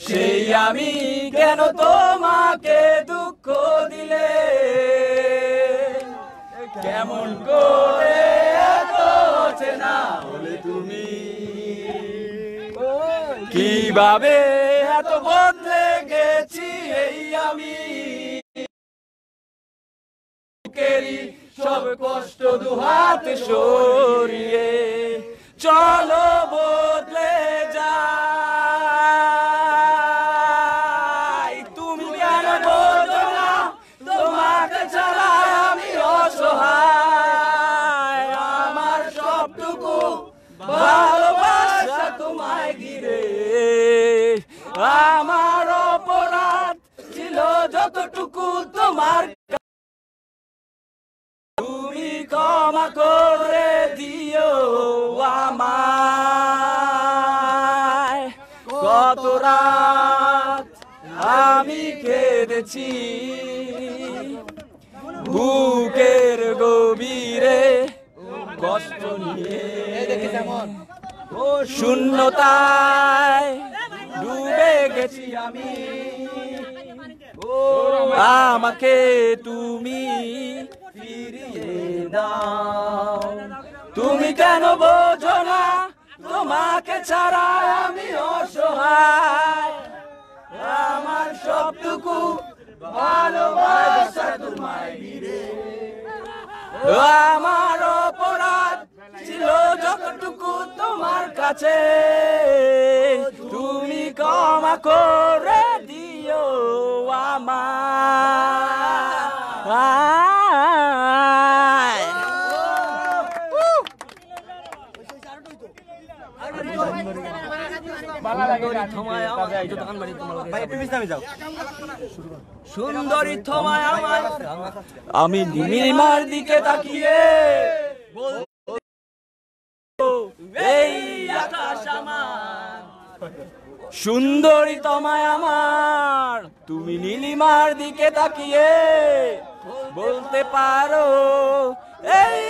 সেই আমি কেন তোমাকে দুঃখ দিলে? কেমন করে এত অচেনা হলে তুমি? কিভাবে এত বদলে গেছি এই আমি? বুকেরই সব কষ্ট দুহাত সরিয়ে চলো বদলে যাই। তুমি কেন বোঝো না তোমাকে ছাড়া আমি অসহায়? আমার সবটুকু ভালোবাসা তোমায় ঘিরে। আমার অপরাধ ছিল যতটুকু তোমার, তুমি ক্ষমা করে দিও আমায়। কত রাত আমি কেঁদেছি বুকের গভীরে কষ্ট নিয়ে। শূন্যতায় ডুবে গেছি আমি। ও আমাকে তুমি ফিরিয়ে দাও। তুমি কেন বোঝো না তোমাকে ছাড়া আমি অসহায়? আমার সবটুকু ভালোবাসা তোমায় ঘিরে। আমার অপরাধ ছিল যতটুকু তোমার কাছে, তুমি ক্ষমা করে দিও আমায়। সুন্দরী থমায় আমায়। সুন্দরী থমায় আমায়। আমি নীলিমার দিকে তাকিয়ে বল-, এই আকাশ আমার। সুন্দরী থমায় আমার। তুমি নীলিমার দিকে তাকিয়ে বলতে পারো, এই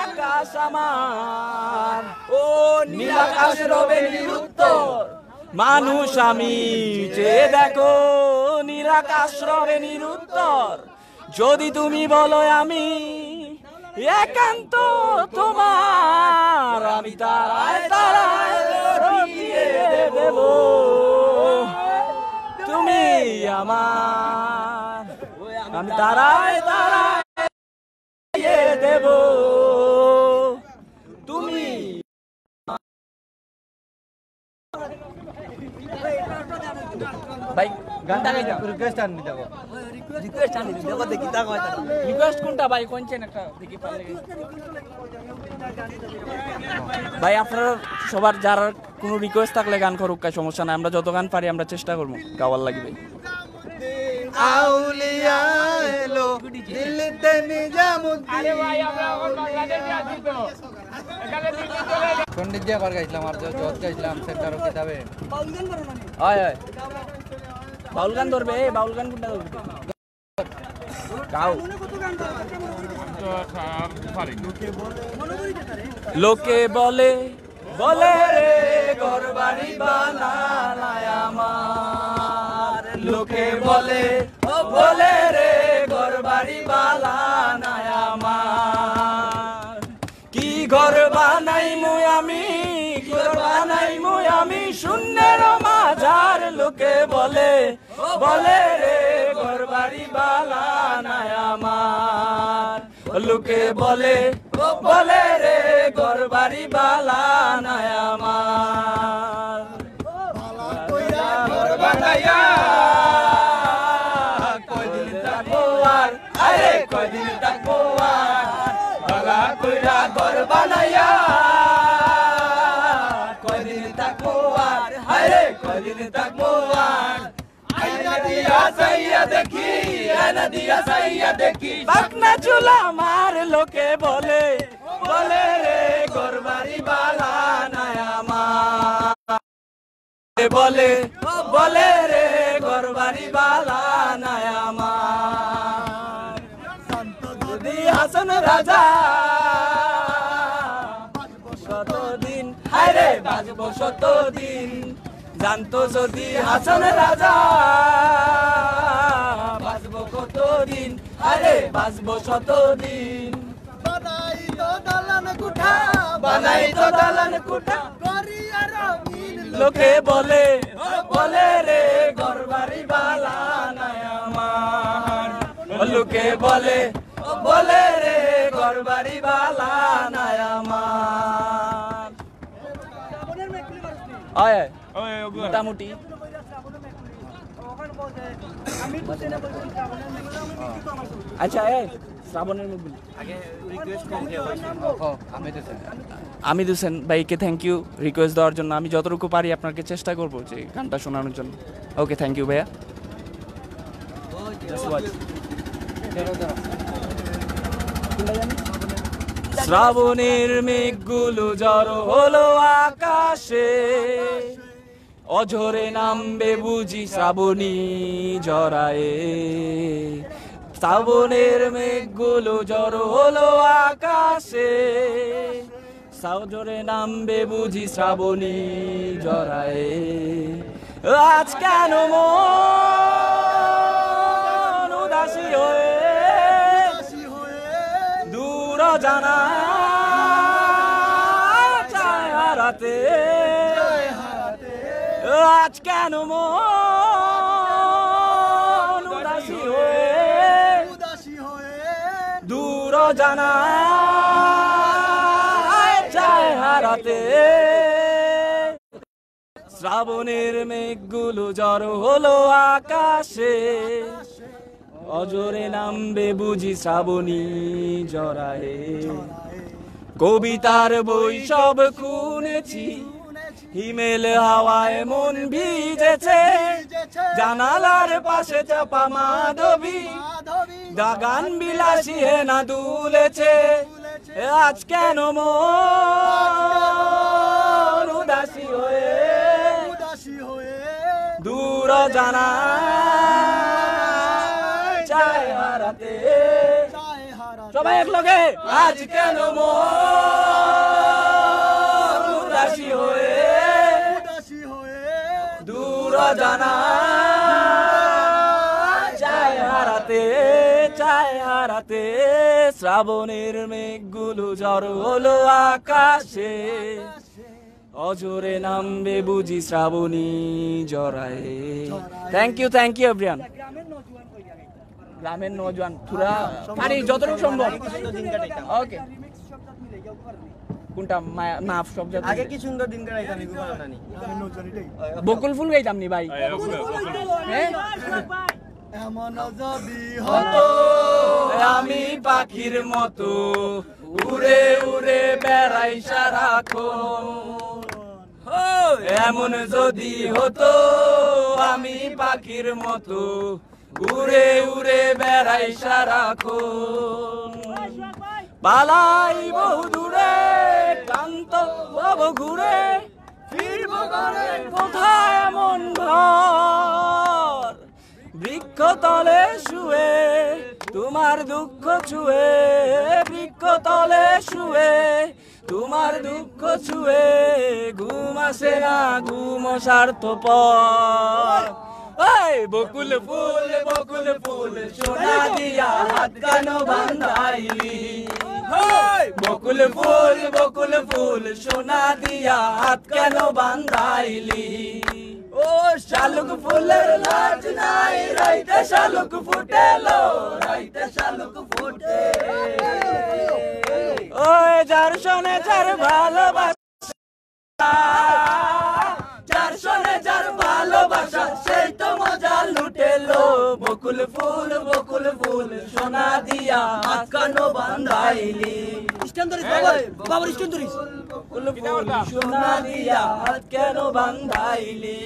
আকাশ আমার। ও নীল আকাশ রবে নিরুত্তর, মানুষ আমি চেয়ে দেখো, নীল আকাশ রবে নিরুত্তর। যদি তুমি বলো আমি একান্ত তোমার, আমি তারায় তারায় রটিয়ে দেব। তুমি আমার, আমি তারায় তারায় রটিয়ে দেব। তুমি ভাই, গানটা গাইতাম। রিকোয়েস্ট আনবি দেখো। রিকোয়েস্ট আনবি দেখো, দেখি তা কয় তারা। রিকোয়েস্ট কোনটা ভাই? কোন চেন একটা দেখি পারলে। ভাই, আপনারা সবার যারার কোনো রিকোয়েস্ট থাকলে গান করুক, কার সমস্যা নাই। আমরা যত গান পারি আমরা চেষ্টা করবো গাওয়ার লাগি ভাই। আউলিয়া এলো, দিল্লিতে নিজামুদ্দিন। আরে ভাই, আমরা এখন বাংলাদেশে আছি তো। পণ্ডিত যে আবার গাইছিলাম, আর জজ গাইছিলাম, সেন্টারও কিতাবে। হয়, হয়। বাউল গান ধরবে, এই বাউল গান কোনটা ধরবে? গাও। লোকে বলে, বলে রে, ঘর বাড়ি বানালায় আমার। লোকে বলে, ও বলে রে, ঘর বাড়ি বানালায় আমার। কি ঘর বানাইমু আমি, কি ঘর বানাইমু আমি, শূন্যের মাঝার। লোকে বলে, ও বলে রে, ঘর বাড়ি বানালায় আমার। লোকে বলে, ও বলে রে, ঘর বাড়ি বানালায় আমার। ভালা কইরা ঘর বানাইয়া কয়দিন থাকবো আর, আরে কয়দিন থাকবো আর। ভালা কইরা ঘর বানাইয়া কয়দিন থাকবো আর, আরে কয়দিন থাকবো আর। আয়না দিয়া চাইয়া দেখি, আয়না দিয়া চাইয়া দেখি, পাকনা চুল আমার। লোকে বলে, বলে রে, ঘর বাড়ি বানালায় আমার। বলে, বলে রে, ঘর বাড়ি বানালায় আমার। যদি হাসন রাজা শতদিন, হায় রে, বাঁচবো শতদিন। জানতো যদি হাসন রাজা, বাঁচবো কতদিন, আরে বাঁচবো শতদিন। বানাই তো দালান কুঠা, বানাই তো দালান কুঠা, করি আর রঙিন। লোকে বলে, ও বলে রে, ঘর বাড়ি বানালায় আমার। লোকে বলে, ও বলে রে, ঘর বাড়ি বানালায় আমার। আয়, আয়। মোটামুটি। আচ্ছা, এই শ্রাবণের মুখগুলি। আমিদ হোসেন। আমিদ হোসেন ভাইকে থ্যাংক ইউ রিকোয়েস্ট দেওয়ার জন্য। আমি যতটুকু পারি আপনাকে চেষ্টা করবো যে গানটা শোনানোর জন্য। ওকে, থ্যাংক ইউ ভাইয়া। শ্রাবণের মেঘগুলো জড়ো হলো আকাশে, অঝরে নামবে বুঝি শ্রাবণী ঝরায়ে। শ্রাবণের মেঘগুলো জড়ো হলো আকাশে, অঝরে নামবে বুঝি শ্রাবণী ঝরায়ে। আজ কেন মন উদাসী হয়ে দূর অজানা চায় হারাতে। আজ কেন মন উদাসী হয়ে দূর অজানা চায় হারাতে। শ্রাবণের মেঘগুলো জড়ো হলো আকাশে, অঝরে নামবে বুঝি শ্রাবণী ঝরায়ে। কবিতার বই সব খুনেছি, হিমেল হাওয়ায় মন ভিজেছে, জানালার পাশে চাপা মাধবী, দাগান বিলাসী হেনা দুলেছে। আজ কেন মন উদাসী হয়ে দূর অজানা চায় হারাতে। সবাই এক লগে। আজ কেন মন উদাসী হয়ে দূর অজানা চায় হারাতে, চায় হারাতে। শ্রাবণের মেঘগুলো জড়ো হলো আকাশে, অঝরে নামবে বুঝি শ্রাবণী ঝরায়ে। Thank you, thank you everyone. গ্রামের নওজোয়ান থুরা পারি যতটুকু সম্ভব। ওকে। কোনটা মায়া-, মাফ শব্দ? আগে কি সুন্দর দিন কাটাইতাম, এগুলো না নি? বকুল ফুল গাইতাম নি ভাই? হ্যাঁ? এমন যদি হতো আমি পাখির মতো উড়ে উড়ে বেড়াই সারাক্ষণ। ও, এমন যদি হতো আমি পাখির মতো উড়ে উড়ে বেড়াই সারাক্ষণ। পালাই বহু দূরে, ক্লান্ত হব ঘুরে, ফিরব ঘরে কোথায় এমন ঘর? বৃক্ষতলে শুয়ে তোমার দুঃখ ছুঁয়ে, বৃক্ষতলে শুয়ে তোমার দুঃখ ছুঁয়ে ঘুম আসে না, ঘুম স্বার্থপর। এই বকুল ফুল, বকুল ফুল, সোনা দিয়া হাত কেন বান্ধাইলি? এই বকুল ফুল, বকুল ফুল, সোনা দিয়া হাত কেন বান্ধাইলি? ও শালুক ফুলের লাজ নাই, রাইতে শালুক ফুটেলো, রাইতে শালুক ফুটে। ওই যার সনে যার ভালোবাসা, যার সনে যার ভালোবাসা, সেই তো মজা লুটেলো। বকুল ফুল, বকুল ফুল, সোনা দিয়া হাত কেন বান্ধাইলি? স্ট্যান্ড ধরিস বাবা, বাবার স্ট্যান্ড ধরিস। বকুল ফুল, সোনা দিয়া হাত কেন বান্ধাইলি?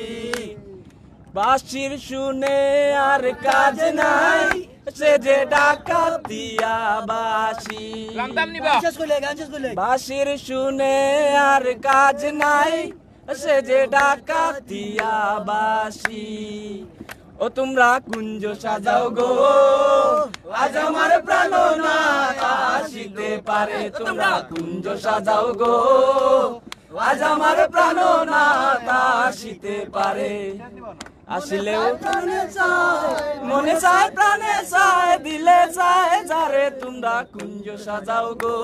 বাঁশির সুরে আর কাজ নাই, সে যে ডাকাতিয়া বাঁশি। রামদাম নিবা। শেষ করলে, গান শেষ করলে। বাঁশির সুরে আর কাজ নাই, সে যে ডাকাতিয়া বাঁশি। ও তোমরা কুঞ্জ সাজাও গো, আজ আমার প্রাণনাথ আসিতে পারে। তোমরা কুঞ্জ সাজাও গো, আজ আমার প্রাণনাথ আসিতে পারে। আসিলেও প্রাণে চায়, মনে চায়, প্রাণে চায়, দিলে চায় যারে। তোমরা কুঞ্জ সাজাও গো,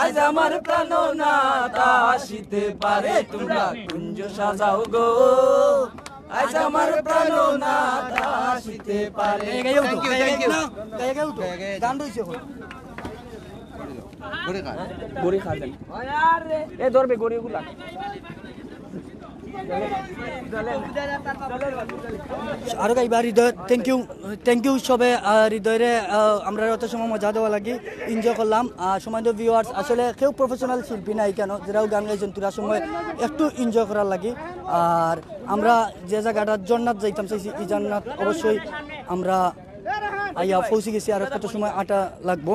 আজ আমার প্রাণনাথ আসিতে পারে। তোমরা কুঞ্জ সাজাও গো, আজ আমার প্রাণনাথ আসিতে পারে। গাইয়া উঠো, গাইয়া উঠো। গান রইছে এখন। গড়ি খাওয়া যায়। এ ধরবে গড়ি ওগুলা। আরো গাইবা হৃদয়, থ্যাংক ইউ, থ্যাংক ইউ সবে। আহ, হৃদয়রে, আহ, আমরা অত সময় মজা দেওয়া লাগি, এনজয় করলাম। আহ, সম্মানিত ভিউয়ার্স, আসলে কেউ প্রফেশনাল শিল্পী নাই কেন, যেরাও গান গাইছেন তোরা সময় একটু এনজয় করার লাগি। আর আমরা যে জায়গাটা জন্নাত যাইতাম চাইছি, এই জন্নাত অবশ্যই আমরা আইয়া পৌঁছে গেছি, আর কত সময় আটা লাগবো।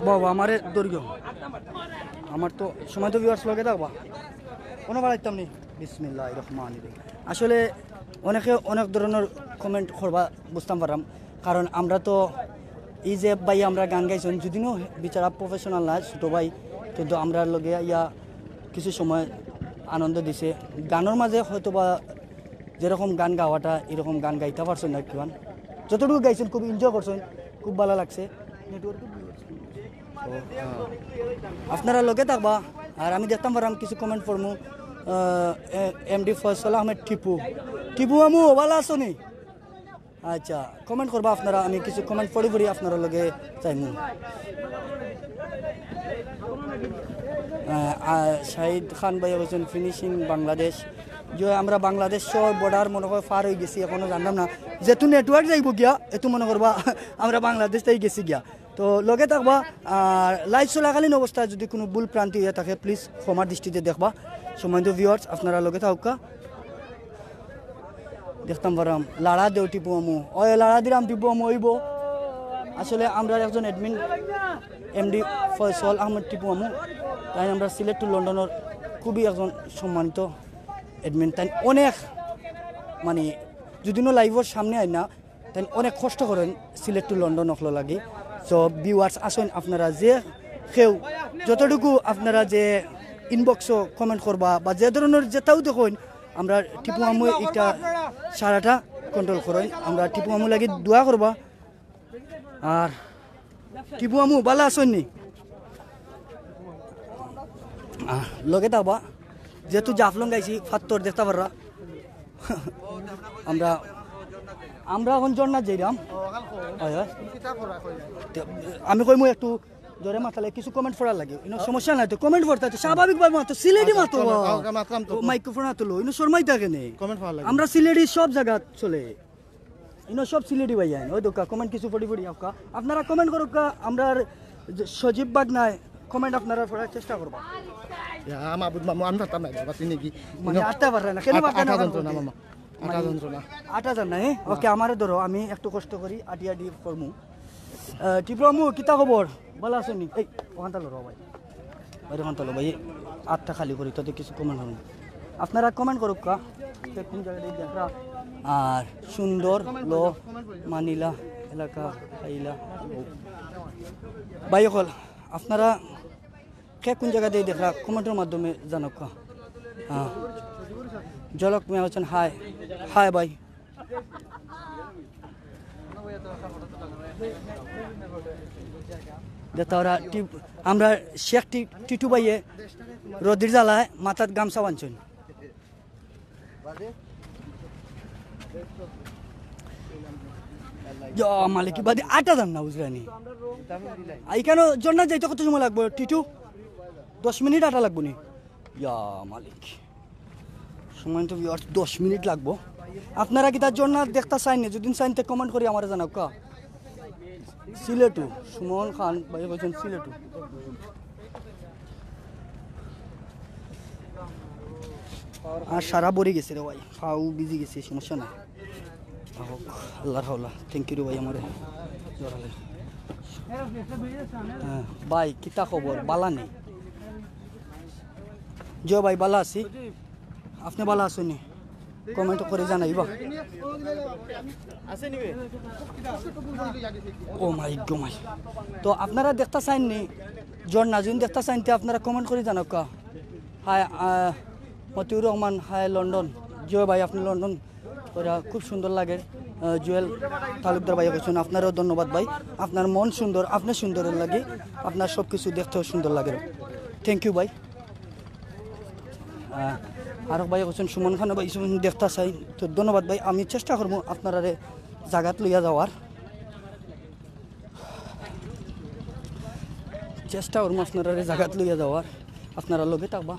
বাবা, আমারে দৈর্ঘ্য আমার তো সময় তো ভিউয়ার্স লগে থাকবা, কোনো বাড়াইতাম নি। বিসমিল্লাহির রহমানির রহিম। আসলে অনেকে অনেক ধরনের কমেন্ট করবা, বুঝতাম পারলাম, কারণ আমরা তো এই যে ভাই আমরা গান গাইছেন, যদিও বেচারা প্রফেশনাল না, ছোটো ভাই, কিন্তু আমরা লগে ইয়া কিছু সময় আনন্দ দিছে। গানের মাঝে হয়তো বা যেরকম গান গাওয়াটা, এরকম গান গাইতে পারছেন না কিমান, যতটুকু গাইছেন খুব এনজয় করছেন, খুব ভালো লাগছে। নেটওয়ার্ক আপনারা লগে থাকবা, আর আমি দেখতাম পারলাম কিছু কমেন্ট পড়মু। এমডি ফয়সল আহমেদ টিপু, টিপু মামু ভালো আছো নি? আচ্ছা, কমেন্ট করবা আপনারা, আমি কিছু কমেন্ট পড়ি পড়ি আপনারা লগে চাইমু। আহ, আহ, শাহিদ খান ভাই বলছেন ফিনিশিং বাংলাদেশ। যে আমরা বাংলাদেশ সহ বর্ডার মনে হয় পার হয়ে গেছি, এখনো জানলাম না। যেহেতু নেটওয়ার্ক যাইব গিয়া, এত মনে করবা আমরা বাংলাদেশ তাই গেছি গিয়া। তো লগে থাকবা, আর লাইভ চলাকালীন অবস্থায় যদি কোনো ভুল ভ্রান্তি হয়ে থাকে, প্লিজ ক্ষমার দৃষ্টিতে দেখবা। সম্মানিত ভিউয়ার্স, আপনারা লগে থাকুকা। দেখতাম পারাম লাড়া দেও টিপু মামু, ওই লাড়া দিলাম টিপু মামু অইব। আসলে আমরা একজন অ্যাডমিন এমডি ফয়সল আহমদ টিপু মামু, তাই আমরা সিলেট টু লন্ডনের খুবই একজন সম্মানিত অ্যাডমিন। তাই অনেক মানে যদিও লাইভের সামনে আয় না, তাই অনেক কষ্ট করেন সিলেট টু লন্ডন অকল লাগি। তো ভিউয়ার্স আছেন আপনারা যে কেউ যতটুকু আপনারা যে ইনবক্সও কমেন্ট করবা বা যে ধরনের যেটাও দেখইন, আমরা টিপু মামু এটা সারাটা কন্ট্রোল করেন। আমরা টিপু মামু লাগি দোয়া করবা। আর টিপু মামু ভালো আছেন নি? আহ, লগে থাকবা, যেহেতু জাফলং গাইছি, ফাত্তর দেখতে পাররা। আমরা আমরা এখন ঝর্ণা যাইরাম। হয়, হয়। তে আমি কইমু একটু জোরে মাতালে কিছু কমেন্ট পড়ার লাগে। ইনো সমস্যা নাই তো, কমেন্ট পড়তে তো স্বাভাবিকভাবে মাতো, সিলেটি মাতো। মাইক্রোফোন হাতো লো, ইনো শরমাই থাকে নে। কমেন্ট পড়ার লাগে। আমরা সিলেটি সব জায়গা চলে। ইনো সব সিলেটি ভাই আইন। ওই দোকা কমেন্ট কিছু পড়ি পড়ি আউক্কা। আপনারা কমেন্ট করউক্কা, আমরার যে সজীব বাগনায় কমেন্ট আপনারা পড়ার চেষ্টা করবা। ইয়া, মাবুদ মামু, আমি পারতাম না, বাতি নাকি? মানে, আটটা পাররা না, কেনে পাররা না? আটা যন্ত্রণা, মামা। আটা মানে, যন্ত্রণা। আটা যান না, হ্যাঁ? ওকে, আমারে ধরো, আমি একটু কষ্ট করি, আটি আটি করমু। আহ, টিপরামু, কিতা খবর? ভালা আছো নি? এই, ওখানটা লড়ো ভাই। ভাই, ওখানটা লড়ো ভাই। আটটা খালি করি, তাতে কিছু কমেন্ট হবে। আপনারা কমেন্ট করউক্কা। কে কোন জায়গা দিয়া দেখরা? আর সুন্দর লো মানিলা এলাকা আইলা। ভাই অকল, আপনারা কে কোন জায়গা দিয়া দেখরা? কমেন্টর মাধ্যমে জানাউক্কা। হ্যাঁ। জলক মিয়া হোসেন, হাই। হাই ভাই। দেখতা ওরা টি-, আমরা শেখ টি-, টিটু ভাইয়ে রদির জ্বালায় মাথাত গামছা বানছইন। ইয়া মালিক, বাদে আটা যান না, বুঝরানি? আর এখানে ঝর্ণা যাইতে কত সময় লাগবো, টিটু? দশ মিনিট আটা লাগবো নি? ইয়া মালিক, সময় তো ভিউয়ার্স দশ মিনিট লাগবো। আপনারা কিতা ঝর্ণা দেখতা চাইন নি? যদি চাইন তে কমেন্ট করি আমারে জানাউক্কা। সিলেটু, সুমন খান ভাই কইছেন সিলেটু। আর সারা ভরি গেছে রে ভাই, পাও ভিজি গেছে, সমস্যা নাই। হোক, আল্লাহর হাওলা, থ্যাংক ইউ রে ভাই, আমারে জড়ালে। হ্যাঁ, ভাই, কিতা খবর? বালা নি? জি ভাই, বালা আছি। আপনে বালা আছইন নি? কমেন্ট করি জানাইবা। ও মাই গো মাই। তো আপনারা দেখতা চাইন নি? ঝর্ণা যদি দেখতা চাইন তে আপনারা কমেন্ট করি জানাউক্কা। হাই, আহ, মতিউর রহমান, হাই লন্ডন। জি ভাই, আপনে লন্ডন। ওরা খুব সুন্দর লাগে। আহ, জুয়েল তালুকদার ভাই কইছেন, আপনারেও ধন্যবাদ ভাই। আপনার মন সুন্দর, আপনে সুন্দরের লাগি, আপনার সব কিছু দেখতেও সুন্দর লাগে। থ্যাংক ইউ ভাই। আহ, আরক ভাই কইছেন, সুমন খান ভাই, সুমন দেখতা চাই। তো ধন্যবাদ ভাই, আমি চেষ্টা করমু আপনারারে জাগাত লইয়া যাওয়ার। চেষ্টা করমু আপনারারে জাগাত লইয়া যাওয়ার, আপনারা লগে থাকবা।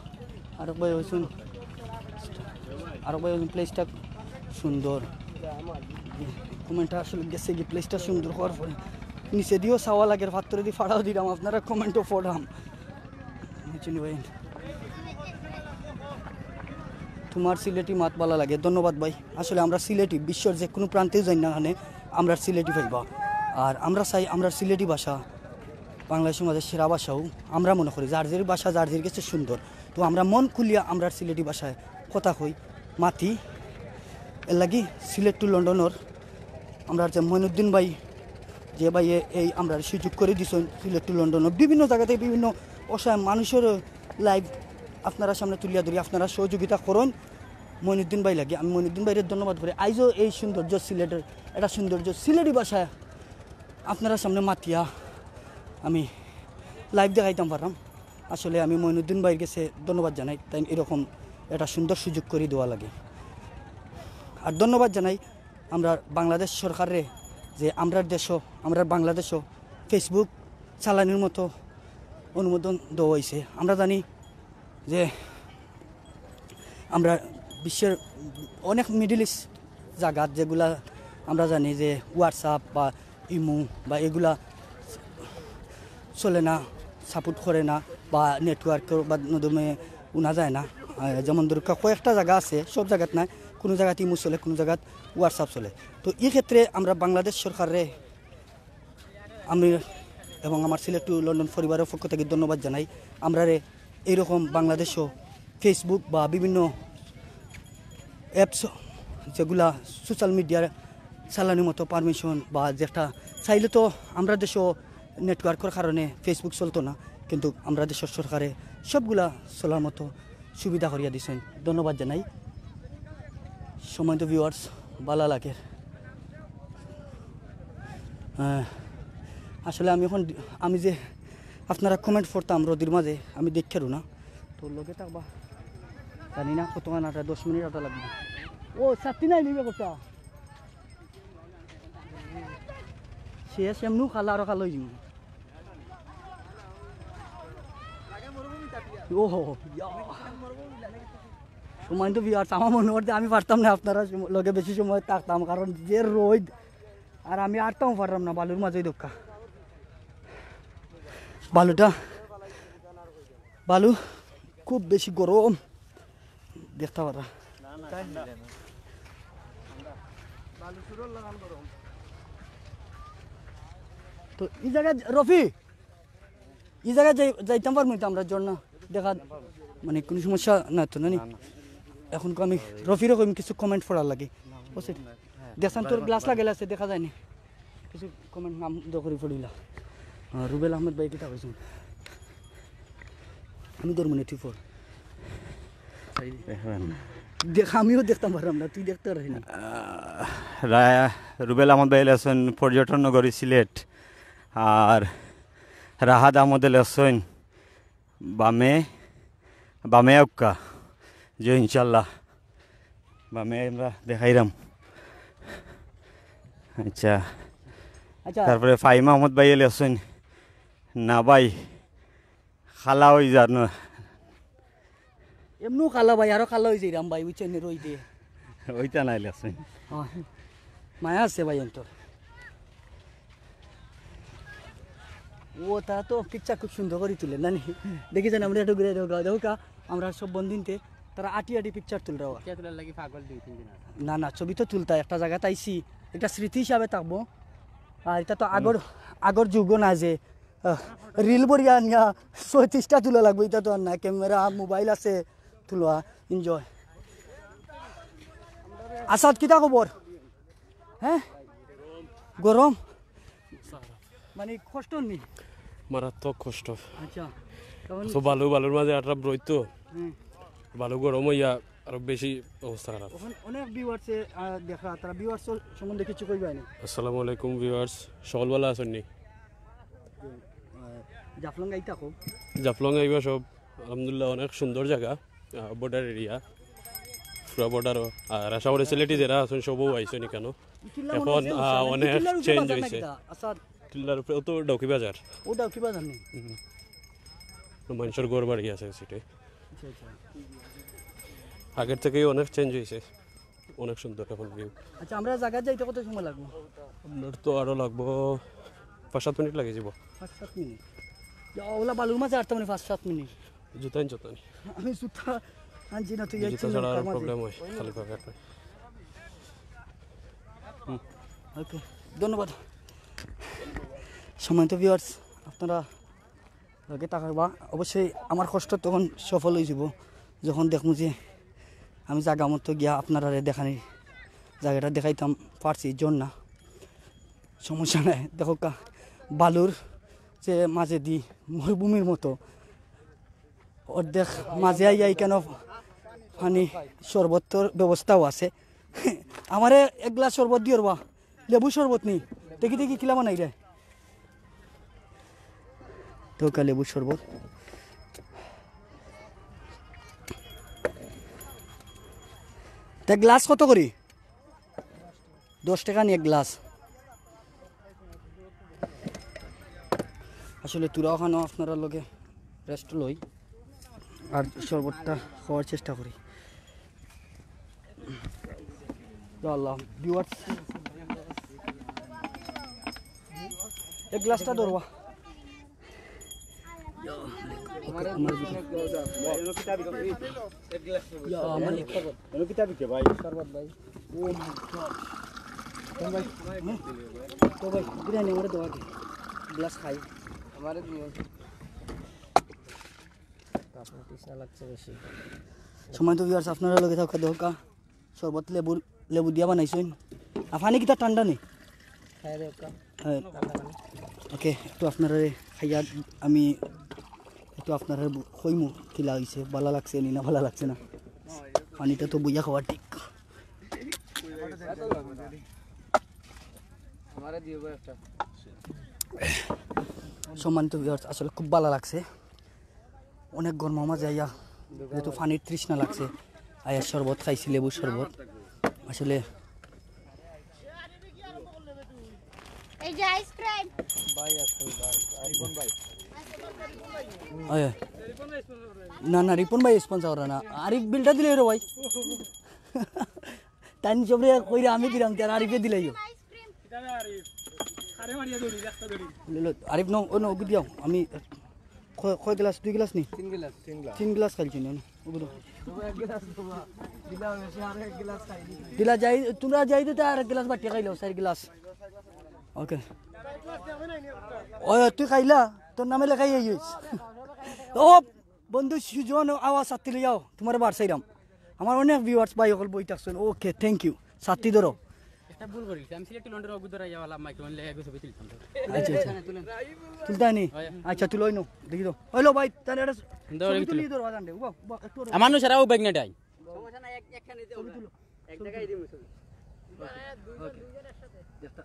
আরক ভাই কইছেন, আরক ভাই কইছেন প্লেসটা সুন্দর। কমেন্টটা আসলে গেছে কি, প্লেসটা সুন্দর হওয়ার পরে নিচে দিয়েও চাওয়া লাগে, পাত্থরেদি ফাড়াও দিরাম, আপনারা কমেন্টও পড়াম। বুঝছইন নি ভাই? তোমার সিলেটি মাত বালা লাগে, ধন্যবাদ ভাই। আসলে আমরা সিলেটি, বিশ্বর যে কোনো প্রান্তেও যাই না কেনে, আমরা সিলেটি পাইবা। আর আমরা চাই আমরা সিলেটি ভাষা বাংলাদেশের মাঝে সেরা ভাষাও আমরা মনে করি, যার যার ভাষা যার যার গেছে সুন্দর। তো আমরা মন খুলিয়া আমরা সিলেটি ভাষায় কথা কই, মাতি। এর লাগি সিলেট টু লন্ডনর আমরা যে মইনুদ্দিন ভাই, যে ভাইয়ে এই আমরা সুযোগ করি দিছইন সিলেট টু লন্ডনর বিভিন্ন জায়গাতে বিভিন্ন অসহায় মানুষের লাইভ আপনারা সামনে তুলিয়া ধরি, আপনারা সহযোগিতা করইন মইনুদ্দিন ভাই লাগি। আমি মইনুদ্দিন ভাইরে ধন্যবাদ করি। আইজও এই সৌন্দর্য সিলেটের, এটা সৌন্দর্য সিলেটি ভাষায় আপনারা সামনে মাতিয়া আমি লাইভ দেখাইতাম পারলাম। আসলে আমি মইনুদ্দিন ভাইর গেছে ধন্যবাদ জানাই, তাই এরকম একটা সুন্দর সুযোগ করি দেওয়া লাগে। আর ধন্যবাদ জানাই আমরা বাংলাদেশ সরকাররে যে আমরার দেশও, আমরার বাংলাদেশও Facebook চালানির মতো অনুমোদন দেওয়া হয়েছে। আমরা জানি যে আমরা বিশ্বের অনেক মিডল ইস্ট জাগাত যেগুলা আমরা জানি যে WhatsApp বা ইমো বা এগুলা চলে না, সাপোর্ট করে না, বা নেটওয়ার্কের মাধ্যমে উনা যায় না। আহ, যেমন ধরুন, ক-, কয়েকটা জায়গা আছে, সব জায়গাত নাই, কোনো জায়গাত ইমো চলে, কোনো জায়গাত WhatsApp চলে। তো এই ক্ষেত্রে আমরা বাংলাদেশ সরকাররে আমি এবং আমার সিলেট টু লন্ডন পরিবারের পক্ষ থেকে ধন্যবাদ জানাই। আমরারে এইরকম বাংলাদেশও Facebook বা বিভিন্ন অ্যাপস যেগুলা সোশ্যাল মিডিয়ার চালানোর মতো পারমিশন বা যেটা চাইলে তো আমরা দেশও নেটওয়ার্কের কারণে Facebook চলতো না, কিন্তু আমরা দেশের সরকারে সবগুলা চলার মতো সুবিধা করিয়া দিছেন, ধন্যবাদ জানাই। সম্মানিত ভিউয়ার্স, ভালা লাগে। আহ, আসলে আমি এখন, আমি যে আপনারা কমেন্ট পড়তাম রোদির মাঝে, আমি দেখেরও না। তো লগে থাকবা, জানি না কতক্ষণ আটা, দশ মিনিট আটা লাগবে। ও, ছাত্তি নাই নিবে কোটা? শেষ, এমনু খালা আরো খালা অইযিমু। ওহো, ইয়া। সম্মানিত ভিউয়ার্স, আমার মনে করতে আমি পারতাম না আপনারা সম-, লগে বেশি সময় থাকতাম, কারণ যে রইদ, আর আমি আরতাম পারলাম না বালুর মাঝে। দেখা বালুটা, বালু খুব বেশি গরম, দেখতা পারা। তো এই জায়গায় রফি, এই জায়গায় যাই-, যাইতাম পারমু তো আমরা ঝর্ণা দেখা, মানে কোনো সমস্যা না তো, না নি? এখন আমি রফিরে কইম কিছু কমেন্ট পড়ার লাগি। বুঝছেন? দেখছেন তোর গ্লাস লাগাইল আছে, দেখা যায়নি। কিছু কমেন্ট নাম দখরি পড়িলা। আহ, রুবেল আহমদ ভাই কিতা কইছেন? আমি ধরমু না, তুই পড়। দেখ, আমিও দেখতাম পারলাম না, তুই দেখতে পারলি না। আহ, রা-, রুবেল আহমদ ভাই লেখছইন পর্যটন নগরী সিলেট। আর রাহাত আহমদে লেখছইন বামে, বামে আউক্কা। যে ইনশাল্লাহ বামে আমরা দেখাইরাম। আচ্ছা। আচ্ছা। তারপরে ফাহিম আহমদ ভাই লেখছইন, না ভাই, খালা অই যার না। এমনু খালা ভাই, আরো খালা অই যাইরাম ভাই, বুঝছইন নি, রইদে। ওইটা নাই লেখছইন। অয়। মায়া আছে ভাই অন্তর। ও, তারা তো পিকচার খুব সুন্দর করি তুলে, না নি? দেখি যেন আমরা একটু ঘুরে দেখো, দেখো কা, আমরা সব বন্দিনতে, তারা আটি আটি পিকচার তুলরা। কে তুলার লাগি পাগল দুই তিন দিন আছে। না, না, ছবি তো তুলতা, একটা জাগাত আইছি, একটা স্মৃতি হিসাবে থাকবো। আর এটা তো আগর, আগর যুগ না যে, আহ, রিল বরিয়া আনিয়া ছয়ত্রিশটা তুলা লাগবো, এটা তো আর না, ক্যামেরা, মোবাইল আছে, তুলা, এনজয়। আসাদ, কিতা খবর? হ্যাঁ, গরম? মানে কষ্ট নি? মারাত্মক কষ্ট। আচ্ছা, তখন তো বালু, বালুর মাঝে আটরা রইদ তো। হুম। বালু গরম অইয়া আরো বেশি অবস্থা খারাপ। অখন অনেক ভিউয়ার্সে, আহ, দেখা, তারা ভিউয়ার্স সম্বন্ধে কিছু কইবা নি? আসসালামু আলাইকুম ভিউয়ার্স, সকল ভালা আছইন নি? আহ, জাফলং আইতা কো? জাফলং আইবা সব, আলহামদুলিল্লাহ অনেক সুন্দর জাগা, আহ, বর্ডার এরিয়া, পুরা বর্ডারও। আর আশা করি সিলেটি যেরা আছইন সবও আইছইন ইকানো। কিল্লা মনে অখন, হচ্ছে আহ, উষা, অনেক কিল্লার উপরে চেঞ্জ বাজার না অইছে। কিতা? আচ্ছা। কিল্লার উপরে, ও তো ডাউকি বাজার। ও ডাউকি বাজার নি? হুম। তো মানুষের ঘর বাড়ি আছে সিটে। আচ্ছা, আচ্ছা। আগের থেকেই অনেক চেঞ্জ অইছে, অনেক সুন্দর এখন ভিউ। আচ্ছা, আমরা জাগাত যাইতে কত সময় লাগবো? আপনার তো আরো লাগবো পাঁচ সাত মিনিট লাগি যাইবো। পাঁচ সাত মিনিট? ইয়া, ওলা বালুর মাঝে আটতে মানে পাঁচ সাত মিনিট। জুতা আনছো তো নি? আমি জুতা আনছি না, তুই জুতা ছাড়া আরো প্রবলেম হয় খালি পায়ে হাঁটলে। হুম। ওকে, ধন্যবাদ। সম্মানিত ভিউয়ার্স, আপনারা লগে থাকবা, অবশ্যই আমার কষ্ট তখন সফল অইযিবো, যখন দেখমু যে আমি জাগা মতো গিয়া আপনারারে দেখানি, জাগাটা দেখাইতাম পারছি, ঝর্ণা। সমস্যা নাই, দেখো কা, বালুর যে মাঝেদি মরুভূমির মতো, অর্ধেক মাঝে আইয়া ইকানো পানি শরবতর ব্যবস্থাও আছে। আমারে এক গ্লাস শরবত দিও রে বা। লেবু শরবত নি? দেখি দেখি কিলা বানাইরে। তো কা লেবু শরবত। তে গ্লাস কত করি? দশ টেকা নি এক গ্লাস। আসলে থুড়া অখানো আপনারার লগে রেস্ট লই, আর শরবতটা খাওয়ার চেষ্টা করি। ইয়া আল্লাহ, ভিউয়ার্স, এক গ্লাসটা ধরবা। ইয়া মালিক। শরবত ভাই। Oh my God। তো ভাই, হুম? তো ভাই, বিরিয়ানি আমারে দেওয়া কি? গ্লাস খাই। আমারে দিও। আপনার তৃষ্ণা লাগছে বেশি। সম্মানিত ভিউয়ার্স, আপনারা লগে থাকা দরকার। শরবত লেবুর, লেবু দিয়া বানাইছইন। আর পানি কিতা ঠান্ডা নি? খাই রে ওকা। হ্যাঁ। ঠান্ডা পানি। ওকে, একটু আপনারারে খাইয়া আমি একটু আপনারারে বু-, কইমু কিলা অইছে, ভালা লাগছে নি না ভালা লাগছে না। পানিটা তো বইয়া খাওয়া ঠিক। আমারে দিও গো একটা। সম্মানিত ভিউয়ার্স, আসলে খুব ভালা লাগছে। অনেক গরম মাঝে আইয়া যেহেতু পানির তৃষ্ণা লাগছে, আইয়া শরবত খাইছি, লেবুর শরবত। আসলে এই আইসক্রিম। ওই। না, না, রিপন ভাই স্পন্সর করে না। আরিফ বিলটা দিলে রে ভাই। তাই সবরে কইরা আমি দিলাম, তার আরিফে দিলাইও। আরিফ ন, ও ন, ওগু দিয়াও। আমি কয়, কয় গ্লাস? দুই গ্লাস নি? তিন গ্লাস। তিন গ্লাস। তিন গ্লাস খাইছি না, ওগু দাও। দিলা যাই, তোমরা যাই দিতে আর এক গ্লাস বাটিয়া খাইলাও, চার গ্লাস। ওকে। ওই, তুই খাইলা? তোর নামে লেখাই এই হইছে। ও, বন্ধু সুজন, আওয়াজ সাথে লইয়াও, তোমার বার চাইলাম। আমার অনেক ভিউয়ার্স ভাই অকল বই থাকছেন। ওকে, থ্যাংক ইউ। সাথী ধরো। একটা ভুল করি, আমি সিলেট টু লন্ডন অগুদরা যাওয়ালা মাইক্রোফোন লে এগু ছবি তুলতাম তো। আচ্ছা, আচ্ছা। তুলতা নি? হয়। আচ্ছা, তুলো ইনো, দেখি তো। হইলো ভাই, তাহলে একটা ধরো, ছবি একটু তুলি তুলো। ধরো, বাজান দে। উবা, উবা, একটু আমার নু সারা ও ব্যাগ নেটাই। সমস্যা নাই, এক, একখানে দিও ছবি না। তুলো। এক জায়গায় দিমু ছবি। ওকে। দেখতা।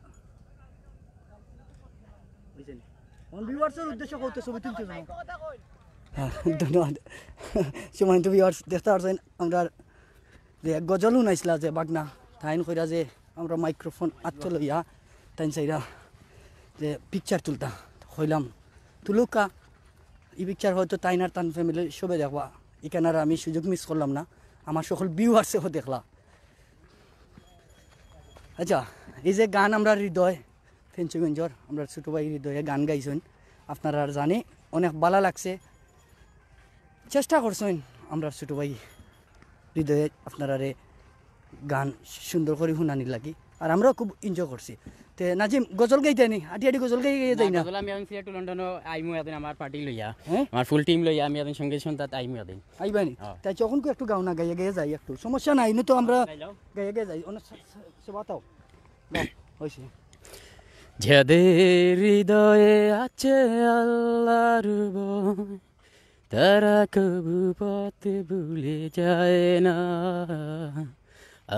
বুঝছেন? আমার ভিউয়ার্সের উদ্দেশ্যে কত ছবি তুলতে হবে। হ্যাঁ, ধন্যবাদ। সম্মানিত ভিউয়ার্স, দেখতে পাচ্ছেন আমরা যে এক গজল হুনাইছিলা যে বাগনা, তাইন কইরা যে আমরা মাইক্রোফোন আত্ত লইয়া তাইন চাইরা যে পিকচার তুলতা, কইলাম, "তুলুক্কা।" এই পিকচার হয়তো তাইন আর তান ফ্যামিলির সবে দেখবা, এখানে আর আমি সুযোগ মিস করলাম না, আমার সকল ভিউয়ার্সেও দেখলা। আচ্ছা, এই যে গান আমরা হৃদয়, ফেঞ্চুগঞ্জর আমরা ছোট ভাই হৃদয়ে গান গাইছইন, আপনারা আর জানি অনেক ভালা লাগছে। চেষ্টা করছইন আমরা ছোট ভাই হৃদয়ে আপনারারে গান সুন্দর করি হুনানির লাগি, আর আমরাও খুব এনজয় করছি। তে নাজিম, গজল গাইতে নি? আটি আটি গজল গাই গাইয়া যাই না, না? গজল আমি এখন সিলেট টু লন্ডনও আইমু একদিন আমার পার্টি লইয়া, হ্যাঁ? আমার ফুল টিম লইয়া আমি একদিন সঙ্গীত সন্ধ্যাত আইমু একদিন। আইবানি? হ্যাঁ। তাই যখন কো একটু গাও না, গাইয়া গাইয়া যাই একটু, সমস্যা নাই, ইনো তো আমরা গাইলাও। গাইয়া গাইয়া যাই। অন্য সে-, সে-, সেবা তাও। গাও, হইছে। যাদের হৃদয়ে আছে আল্লাহর ভয়, তারা কবু পথ ভুলে যায় না।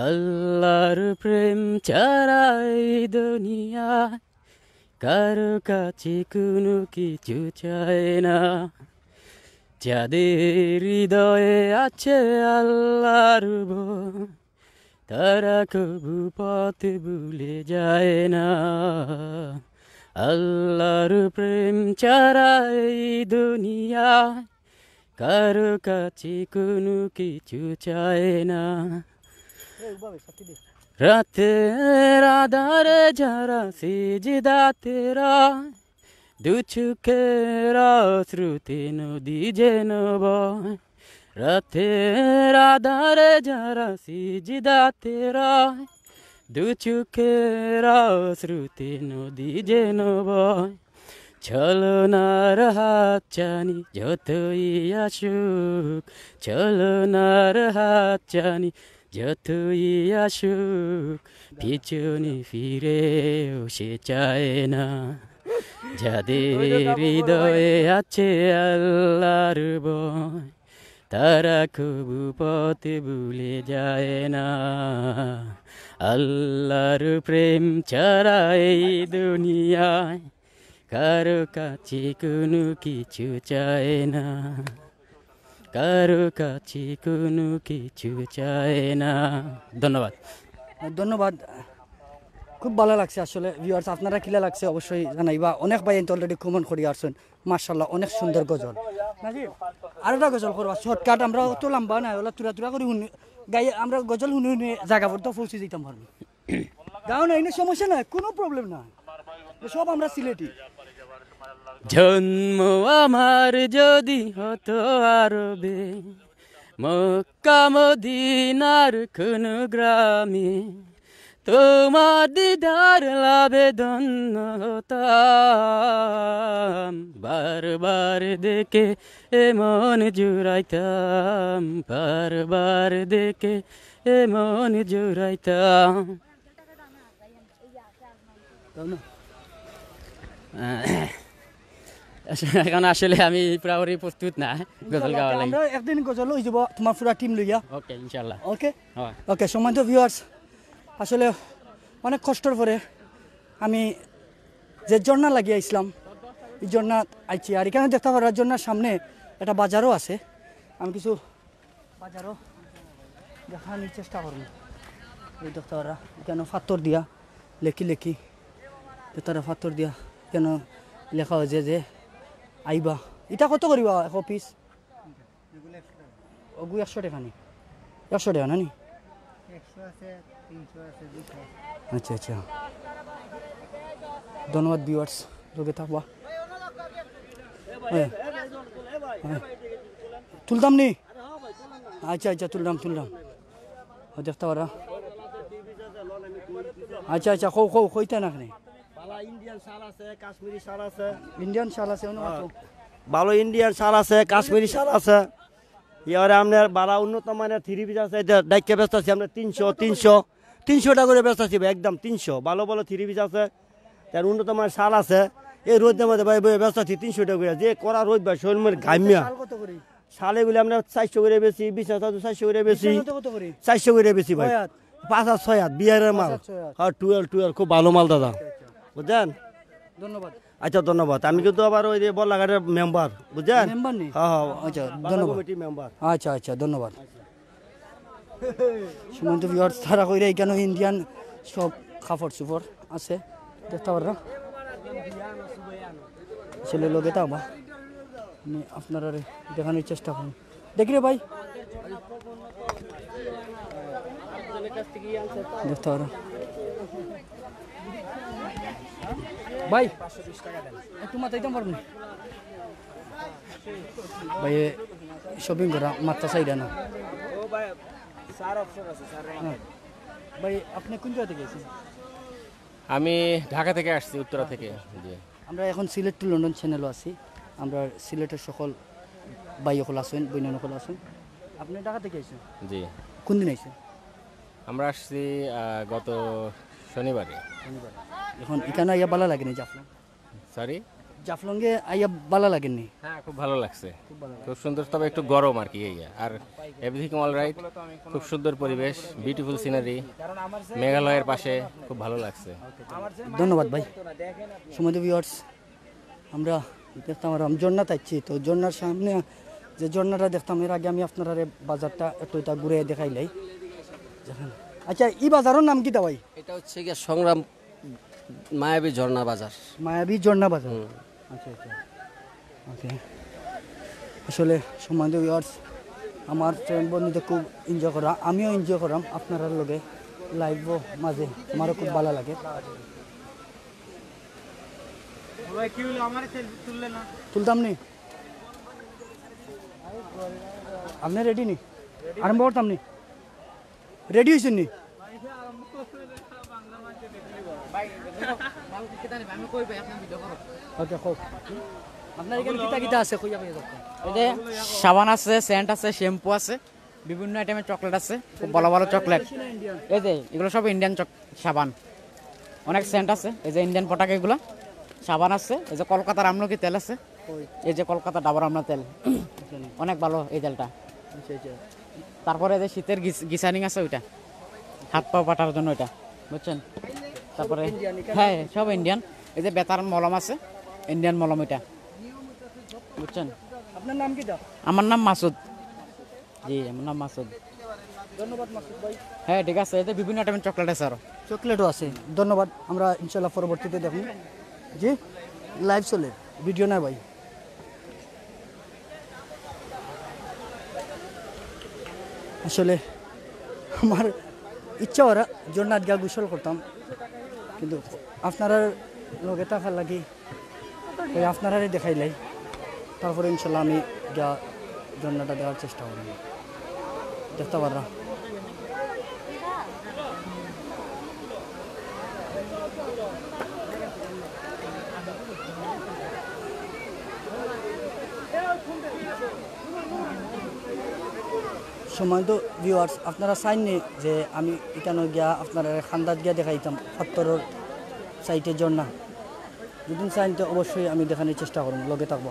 আল্লাহর প্রেম ছাড়া এই দুনিয়ায় কারো কাছে কোনো কিছু চায় না। যাদের হৃদয়ে আছে আল্লাহর ভয়, তারা কবু পথ ভুলে যায় না। আল্লাহর প্রেম ছাড়া এই দুনিয়ায় কারো কাছে কোনো কিছু চায় না। রাতের আধারে যারা সিজদাতে রয়, দু চোখের অশ্রুতে নদী যেন বয়। রাতের আধারে যারা সিজদাতে রয়, দু চোখের অশ্রুতে নদী যেন বয়। ছলনার হাতছানি যতই আসুক, ছলনার হাতছানি যতই আসুক, পিছনে ফিরেও সে চায় না। যাদের হৃদয়ে আছে আল্লাহর ভয়, তারা কবু পথ ভুলে যায় না। আল্লাহর প্রেম ছাড়া এই দুনিয়ায় কারো কাছে কোনো কিছু চায় না, কারো কাছে কোনো কিছু চায় না। ধন্যবাদ। ধন্যবাদ। খুব ভালা লাগছে আসলে। ভিউয়ার্স, আপনারা কিলা লাগছে অবশ্যই জানাইবা। অনেক ভাই তো অলরেডি কমেন্ট করি আসছেন। মাশাআল্লাহ, অনেক সুন্দর গজল। নাজিম, আর একটা গজল করবা শর্টকাট, আমরা অত লম্বা না, ওলা তুরা তুরা করি হুনি, গাই, আমরা গজল হুনি হুনি জাগা পর্যন্ত পৌঁছে যাইতাম পারবো। গাও না, এনে সমস্যা নাই, কোনো প্রবলেম নাই, সব আমরা সিলেটি। জন্ম আমার যদি হতো আরবে, মক্কা মদিনার কোন গ্রামে, তোমার দিদার লাভে ধন্য হতাম। বারবার দেখে এ মন জুড়াইতাম, বারবার দেখে এ মন জুড়াইতাম। তাও না? আহ, এখন আসলে আমি পুরাপুরি প্রস্তুত না গজল ইনশাআল্লাহ, গাওয়ার লাগি। আমরা একদিন গজল হয়ে যাবো তোমার পুরা টিম লইয়া। ওকে, ইনশাআল্লাহ। ওকে? হ্যাঁ। ওকে, সম্মানিত ভিউয়ার্স, আসলে অনেক কষ্টর পরে আমি যে ঝর্ণা লাগিয়ে আসলাম, এই ঝর্ণা আইছি। আর এখানে দেখতে পারা ঝর্ণার সামনে একটা বাজারও আছে। আমি কিছু বাজারও দেখানোর চেষ্টা করবো। এই দেখতে পারা এখানে পাথর দিয়া লেখি লেখি তারা পাথর দিয়া কেন লেখা অইছে যে আইবা। ইটা কত করিবা এক পিস? অগু একশো টেকা নি? একশো টেকা না নি? আচ্ছা, আচ্ছা। ধন্যবাদ viewers, লগে থাকবা। হ্যাঁ। হ্যাঁ। তুলতাম নি? আচ্ছা, আচ্ছা, তুললাম, তুললাম। ও, দেখতা পারা। আচ্ছা, আচ্ছা, কও, কও, কইতা না কেনে? ভালা ইন্ডিয়ান শাল আছে, কাশ্মীরি শাল আছে। ইন্ডিয়ান শাল আছে, অন্য হ্যাঁ। কত? ভালা ইন্ডিয়ান শাল আছে, কাশ্মীরি শাল আছে। ইয়ারে আপনার ভালা উন্নত মানের থ্রি পিস আছে, এটা ডাইক্কা বেচতাছি আমরা তিনশো, তিনশো, তিনশো টাকা করে বেচতাছি ভাই, একদম তিনশো। ভালা ভালা থ্রি পিস আছে, তার উন্নত মানের শাল আছে। এই রোদের মধ্যে ভাই, ভাই বেচতাছি তিনশো টাকা করে। যে করা রোদ ভাই, শরীর মনে ঘামিয়া। শাল কত করে? শাল এগুলি আমরা চারশো করে বেচি, বিশ হাজার চারশো করে বেচি। বিশ হাজার কত করে? চারশো করে বেচি ভাই। কয় হাত? পাঁচ হাত, ছয় হাত, বিয়ারের মাল। পাঁচ হাত, ছয় হাত। হ্যাঁ, টুয়েলভ, টুয়েলভ, খুব ভালা মাল দাদা। আচ্ছা, আচ্ছা। বুঝছেন? ধন্যবাদ। আচ্ছা, ধন্যবাদ। আমি কিন্তু আবার ওই যে বল্লাঘাটের মেম্বার, বুঝছেন? মেম্বার নি? হ্যাঁ, হ্যাঁ, আচ্ছা, বাজার ধন্যবাদ। কমিটির মেম্বার। আচ্ছা, আচ্ছা, ধন্যবাদ। সম্মানিত viewers, তারা কইরা এখানে ইন্ডিয়ান সব কাপড় চোপড় আছে, দেখতা পাররা। আসলে লগে থাকবা, আমি আপনারারে দেখানোর চেষ্টা করি। দেখি রে ভাই, দেখতা পাররা। ভাই, একটু মাথায় দিতাম পারবেন? ভাই, শপিং করা মাত্রা চাইরা না। ও ভাই, স্যার অপশন আছে, স্যার। হ্যাঁ। ভাই, আপনি কোন জায়গা থেকে এসেছেন? আমি ঢাকা থেকে আসছি, উত্তরা থেকে। জি। আমরা এখন সিলেট টু লন্ডন চ্যানেলও আছি। আমরা সিলেটের সকল ভাই সকল আছেন, বইনান সকল আছেন। আপনি ঢাকা থেকে আইছেন? জি। কোন দিন আইছেন? আমরা আসছি, আহ, গত শনিবারে। শনিবার। এখন এখানে আইয়া ভালা লাগেনি জাফলং? সরি? জাফলংয়ে আইয়া ভালা লাগেনি? হ্যাঁ, খুব ভালো লাগছে। খুব ভালো লাগছে। খুব সুন্দর, তবে একটু গরম আর কি, এই আর। আর এভরিথিং অল রাইট। খুব সুন্দর পরিবেশ, বিউটিফুল সিনারি, মেঘালয়ের পাশে। খুব ভালো লাগছে। ধন্যবাদ ভাই। সম্মানিত viewers, আমরা দেখতাম আর ঝর্ণা তাইছি, তো ঝর্ণার সামনে যে ঝর্ণাটা দেখতাম, এর আগে আমি আপনারারে বাজারটা একটু এটা ঘুরে দেখাইলাই। আচ্ছা, এই বাজারের নাম কিতা ভাই? এটা হচ্ছে গিয়া সংগ্রাম মায়াবী ঝর্ণা বাজার। মায়াবী ঝর্ণা বাজার। হুম। আচ্ছা, আচ্ছা। ওকে। আসলে সম্মানিত viewers, আমার ফ্রেন্ড বন্ধুদের খুব এনজয় করা, আমিও এনজয় করাম আপনারার লগে লাইভও মাঝে, আমারও খুব ভালা লাগে। ভাই, কি হইলো? আমারে সেলফি তুললে না? তুলতাম নি? আপনি রেডি নি? আরম্ভ করতাম নি? রেডি হইছেন নি? ওকে, কও। আপনার এখানে কিতা কিতা আছে? কইয়া কইয়া যাও। এই যে সাবান আছে, সেন্ট আছে, শ্যাম্পু আছে, বিভিন্ন আইটেমের চকলেট আছে, খুব ভালো ভালো চকলেট। এই যে এগুলো সব ইন্ডিয়ান চক-, সাবান, অনেক সেন্ট আছে। এই যে ইন্ডিয়ান প্রোডাক্ট এগুলো, সাবান আছে, এই যে কলকাতার আমলকি তেল আছে, এই যে কলকাতা ডাবর আমলা তেল, অনেক ভালো এই তেলটা। আচ্ছা, আচ্ছা। তারপরে যে শীতের গিস-, গিসানিং আছে ওইটা, হাত পাও পাটার জন্য ওইটা, বুঝছেন? তারপরে ইন্ডিয়ান এখানে? হ্যাঁ, সব ইন্ডিয়ান। এই যে ব্যথার মলম আছে, ইন্ডিয়ান মলম এটা, বুঝছেন? আপনার নাম কিতা? আমার নাম মাসুদ। জি, আমার নাম মাসুদ। ধন্যবাদ মাসুদ ভাই। হ্যাঁ, ঠিক আছে, এতে বিভিন্ন আইটেমের চকলেট আছে আরো। চকলেটও আছে। ধন্যবাদ। আমরা ইনশাল্লাহ পরবর্তীতে দেখুন। জি, লাইভ চলে, ভিডিও না ভাই। আসলে আমার ইচ্ছা ওরা ঝর্ণাত গিয়া গোসল করতাম, কিন্তু আপনারার লগে থাকার লাগি ওই আপনারারে দেখাইলাই, তারপরে ইনশাল্লাহ আমি গিয়া ঝর্ণাটা দেখার চেষ্টা করব। দেখতা পাররা। সম্মানিত ভিউয়ার্স, আপনারা চাইন নি যে আমি ইকানো গিয়া আপনারারে খান্দাত গিয়া দেখাইতাম পাত্থরর সাইডে ঝর্ণা? যদি চাইন তো অবশ্যই আমি দেখানোর চেষ্টা করব, লগে থাকবো।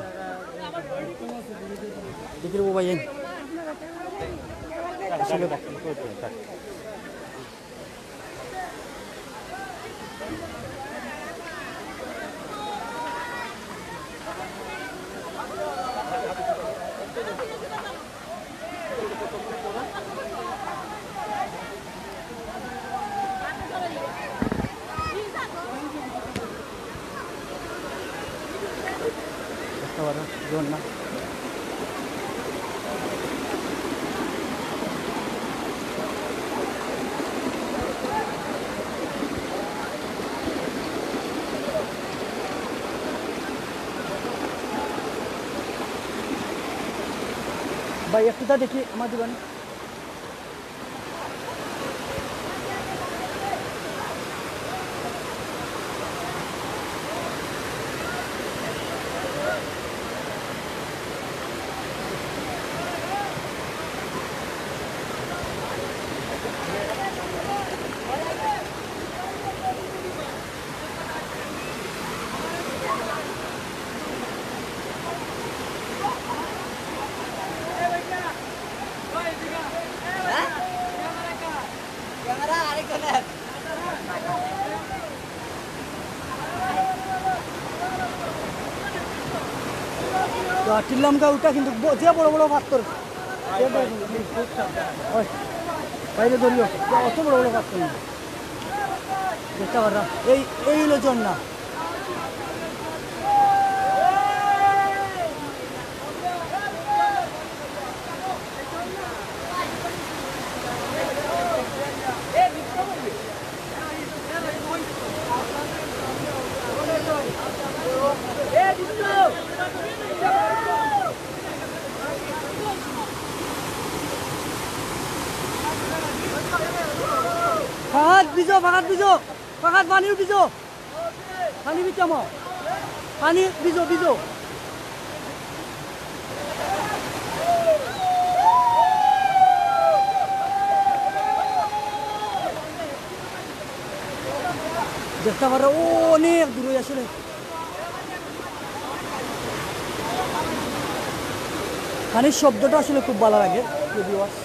দেখি রে ভাই, এই। আসলে ঝর্ণা। ভাই, একটু তা দেখি আমার দোকানে। তো টিল্লাম গাঁও উঠা কিন্তু ব-, যে বড় বড় পাথর, যে বড় বড়, ওই, বাইরে ধরিও, যে অত বড় বড় পাথর না। দেখতে পাররা, এই, এই হলো ঝর্ণা। ফাহাদ বিজো, ফাহাদ বিজো, ফাহাদ পানিও বিজো। পানি বিজো মা। পানি বিজো, বিজো। দেখতে পারো, ও অনেক দূরে আসলে। পানির শব্দটা আসলে খুব ভালো লাগে, প্রিয় viewers।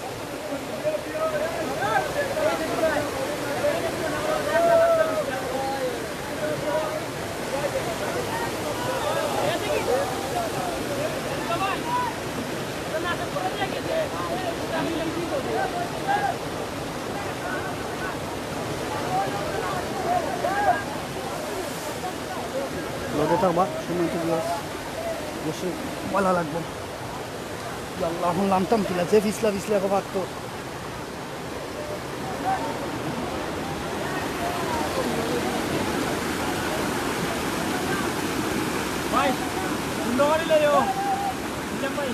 লগে থাকবা, সম্মানিত viewers। অবশ্যই ভালো লাগবো। ইয়া আল্লাহ, এখন লামতাম কিলা, যে ফিসলা ফিসলা এক পাথর। ভাই, সুন্দর করে লইও। নিলাম ভাই।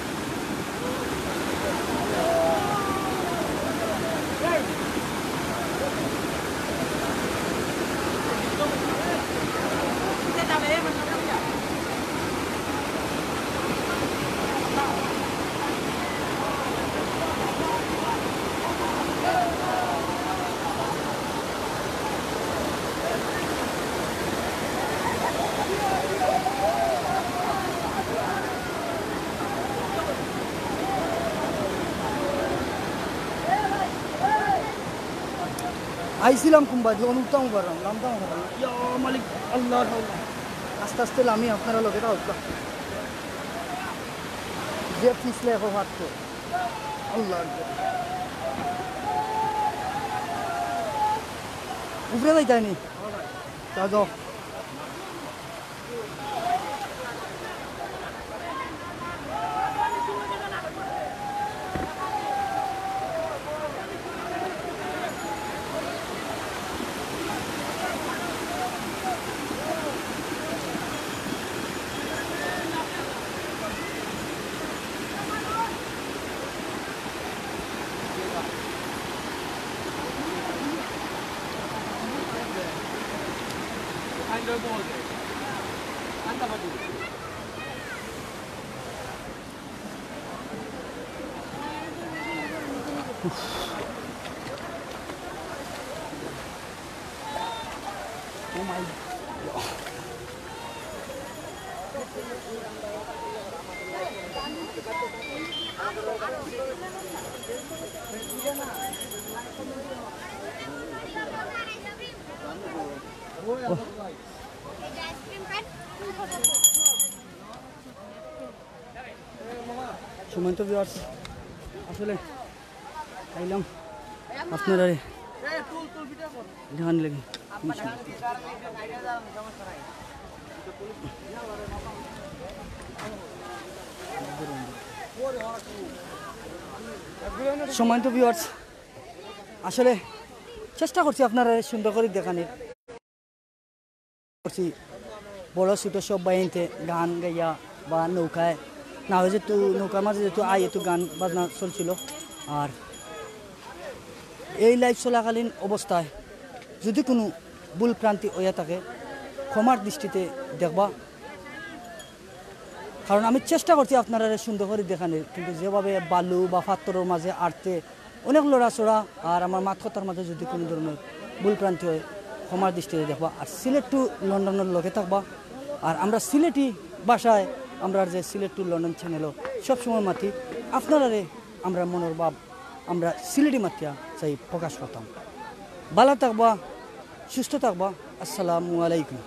আইছিলাম কুম্বাদি, অনুতাম পারলাম, লামতাম পারলাম। ইয়া মালিক, আল্লাহ, আল্লাহ। আস্তে আস্তে লামি, আপনারা লগে থাকবা। যে ফিসলে এখন হাঁটতো। আল্লাহ আকবার। উপরে যাইতায়নি? যাও, যাও। Oh my God. সম্মানিত viewers, আসলে আইলাম আপনারারে দেখানি লাগি। সম্মানিত ভিউয়ার্স, আসলে চেষ্টা করছি আপনারা সুন্দর করি দেখানির। করছি বড় ছোট সব বাইনতে গান গাইয়া বা নৌকায় না হয় যেহেতু নৌকার মাঝে যেহেতু আই একটু গান বাজনা চলছিল। আর এই লাইভ চলাকালীন অবস্থায় যদি কোনো ভুল ভ্রান্তি হইয়া থাকে, ক্ষমার দৃষ্টিতে দেখবা। কারণ আমি চেষ্টা করছি আপনারা সুন্দর করি দেখানির, কিন্তু যেভাবে বালু বা পাথরের মাঝে আটতে অনেক লড়াচড়া, আর আমার মাত কথার মাঝে যদি কোনো ধরনের ভুল ভ্রান্তি হয়, ক্ষমার দৃষ্টিতে দেখবা। আর সিলেট টু লন্ডনের লগে থাকবা। আর আমরা সিলেটি ভাষায় আমরা যে সিলেট টু লন্ডন চ্যানেলও সবসময় মাতি, আপনারারে আমরা মনের ভাব আমরা সিলেটি মাতিয়া চাই প্রকাশ করতাম। ভালা থাকবা, সুস্থ থাকবা। আসসালামু আলাইকুম।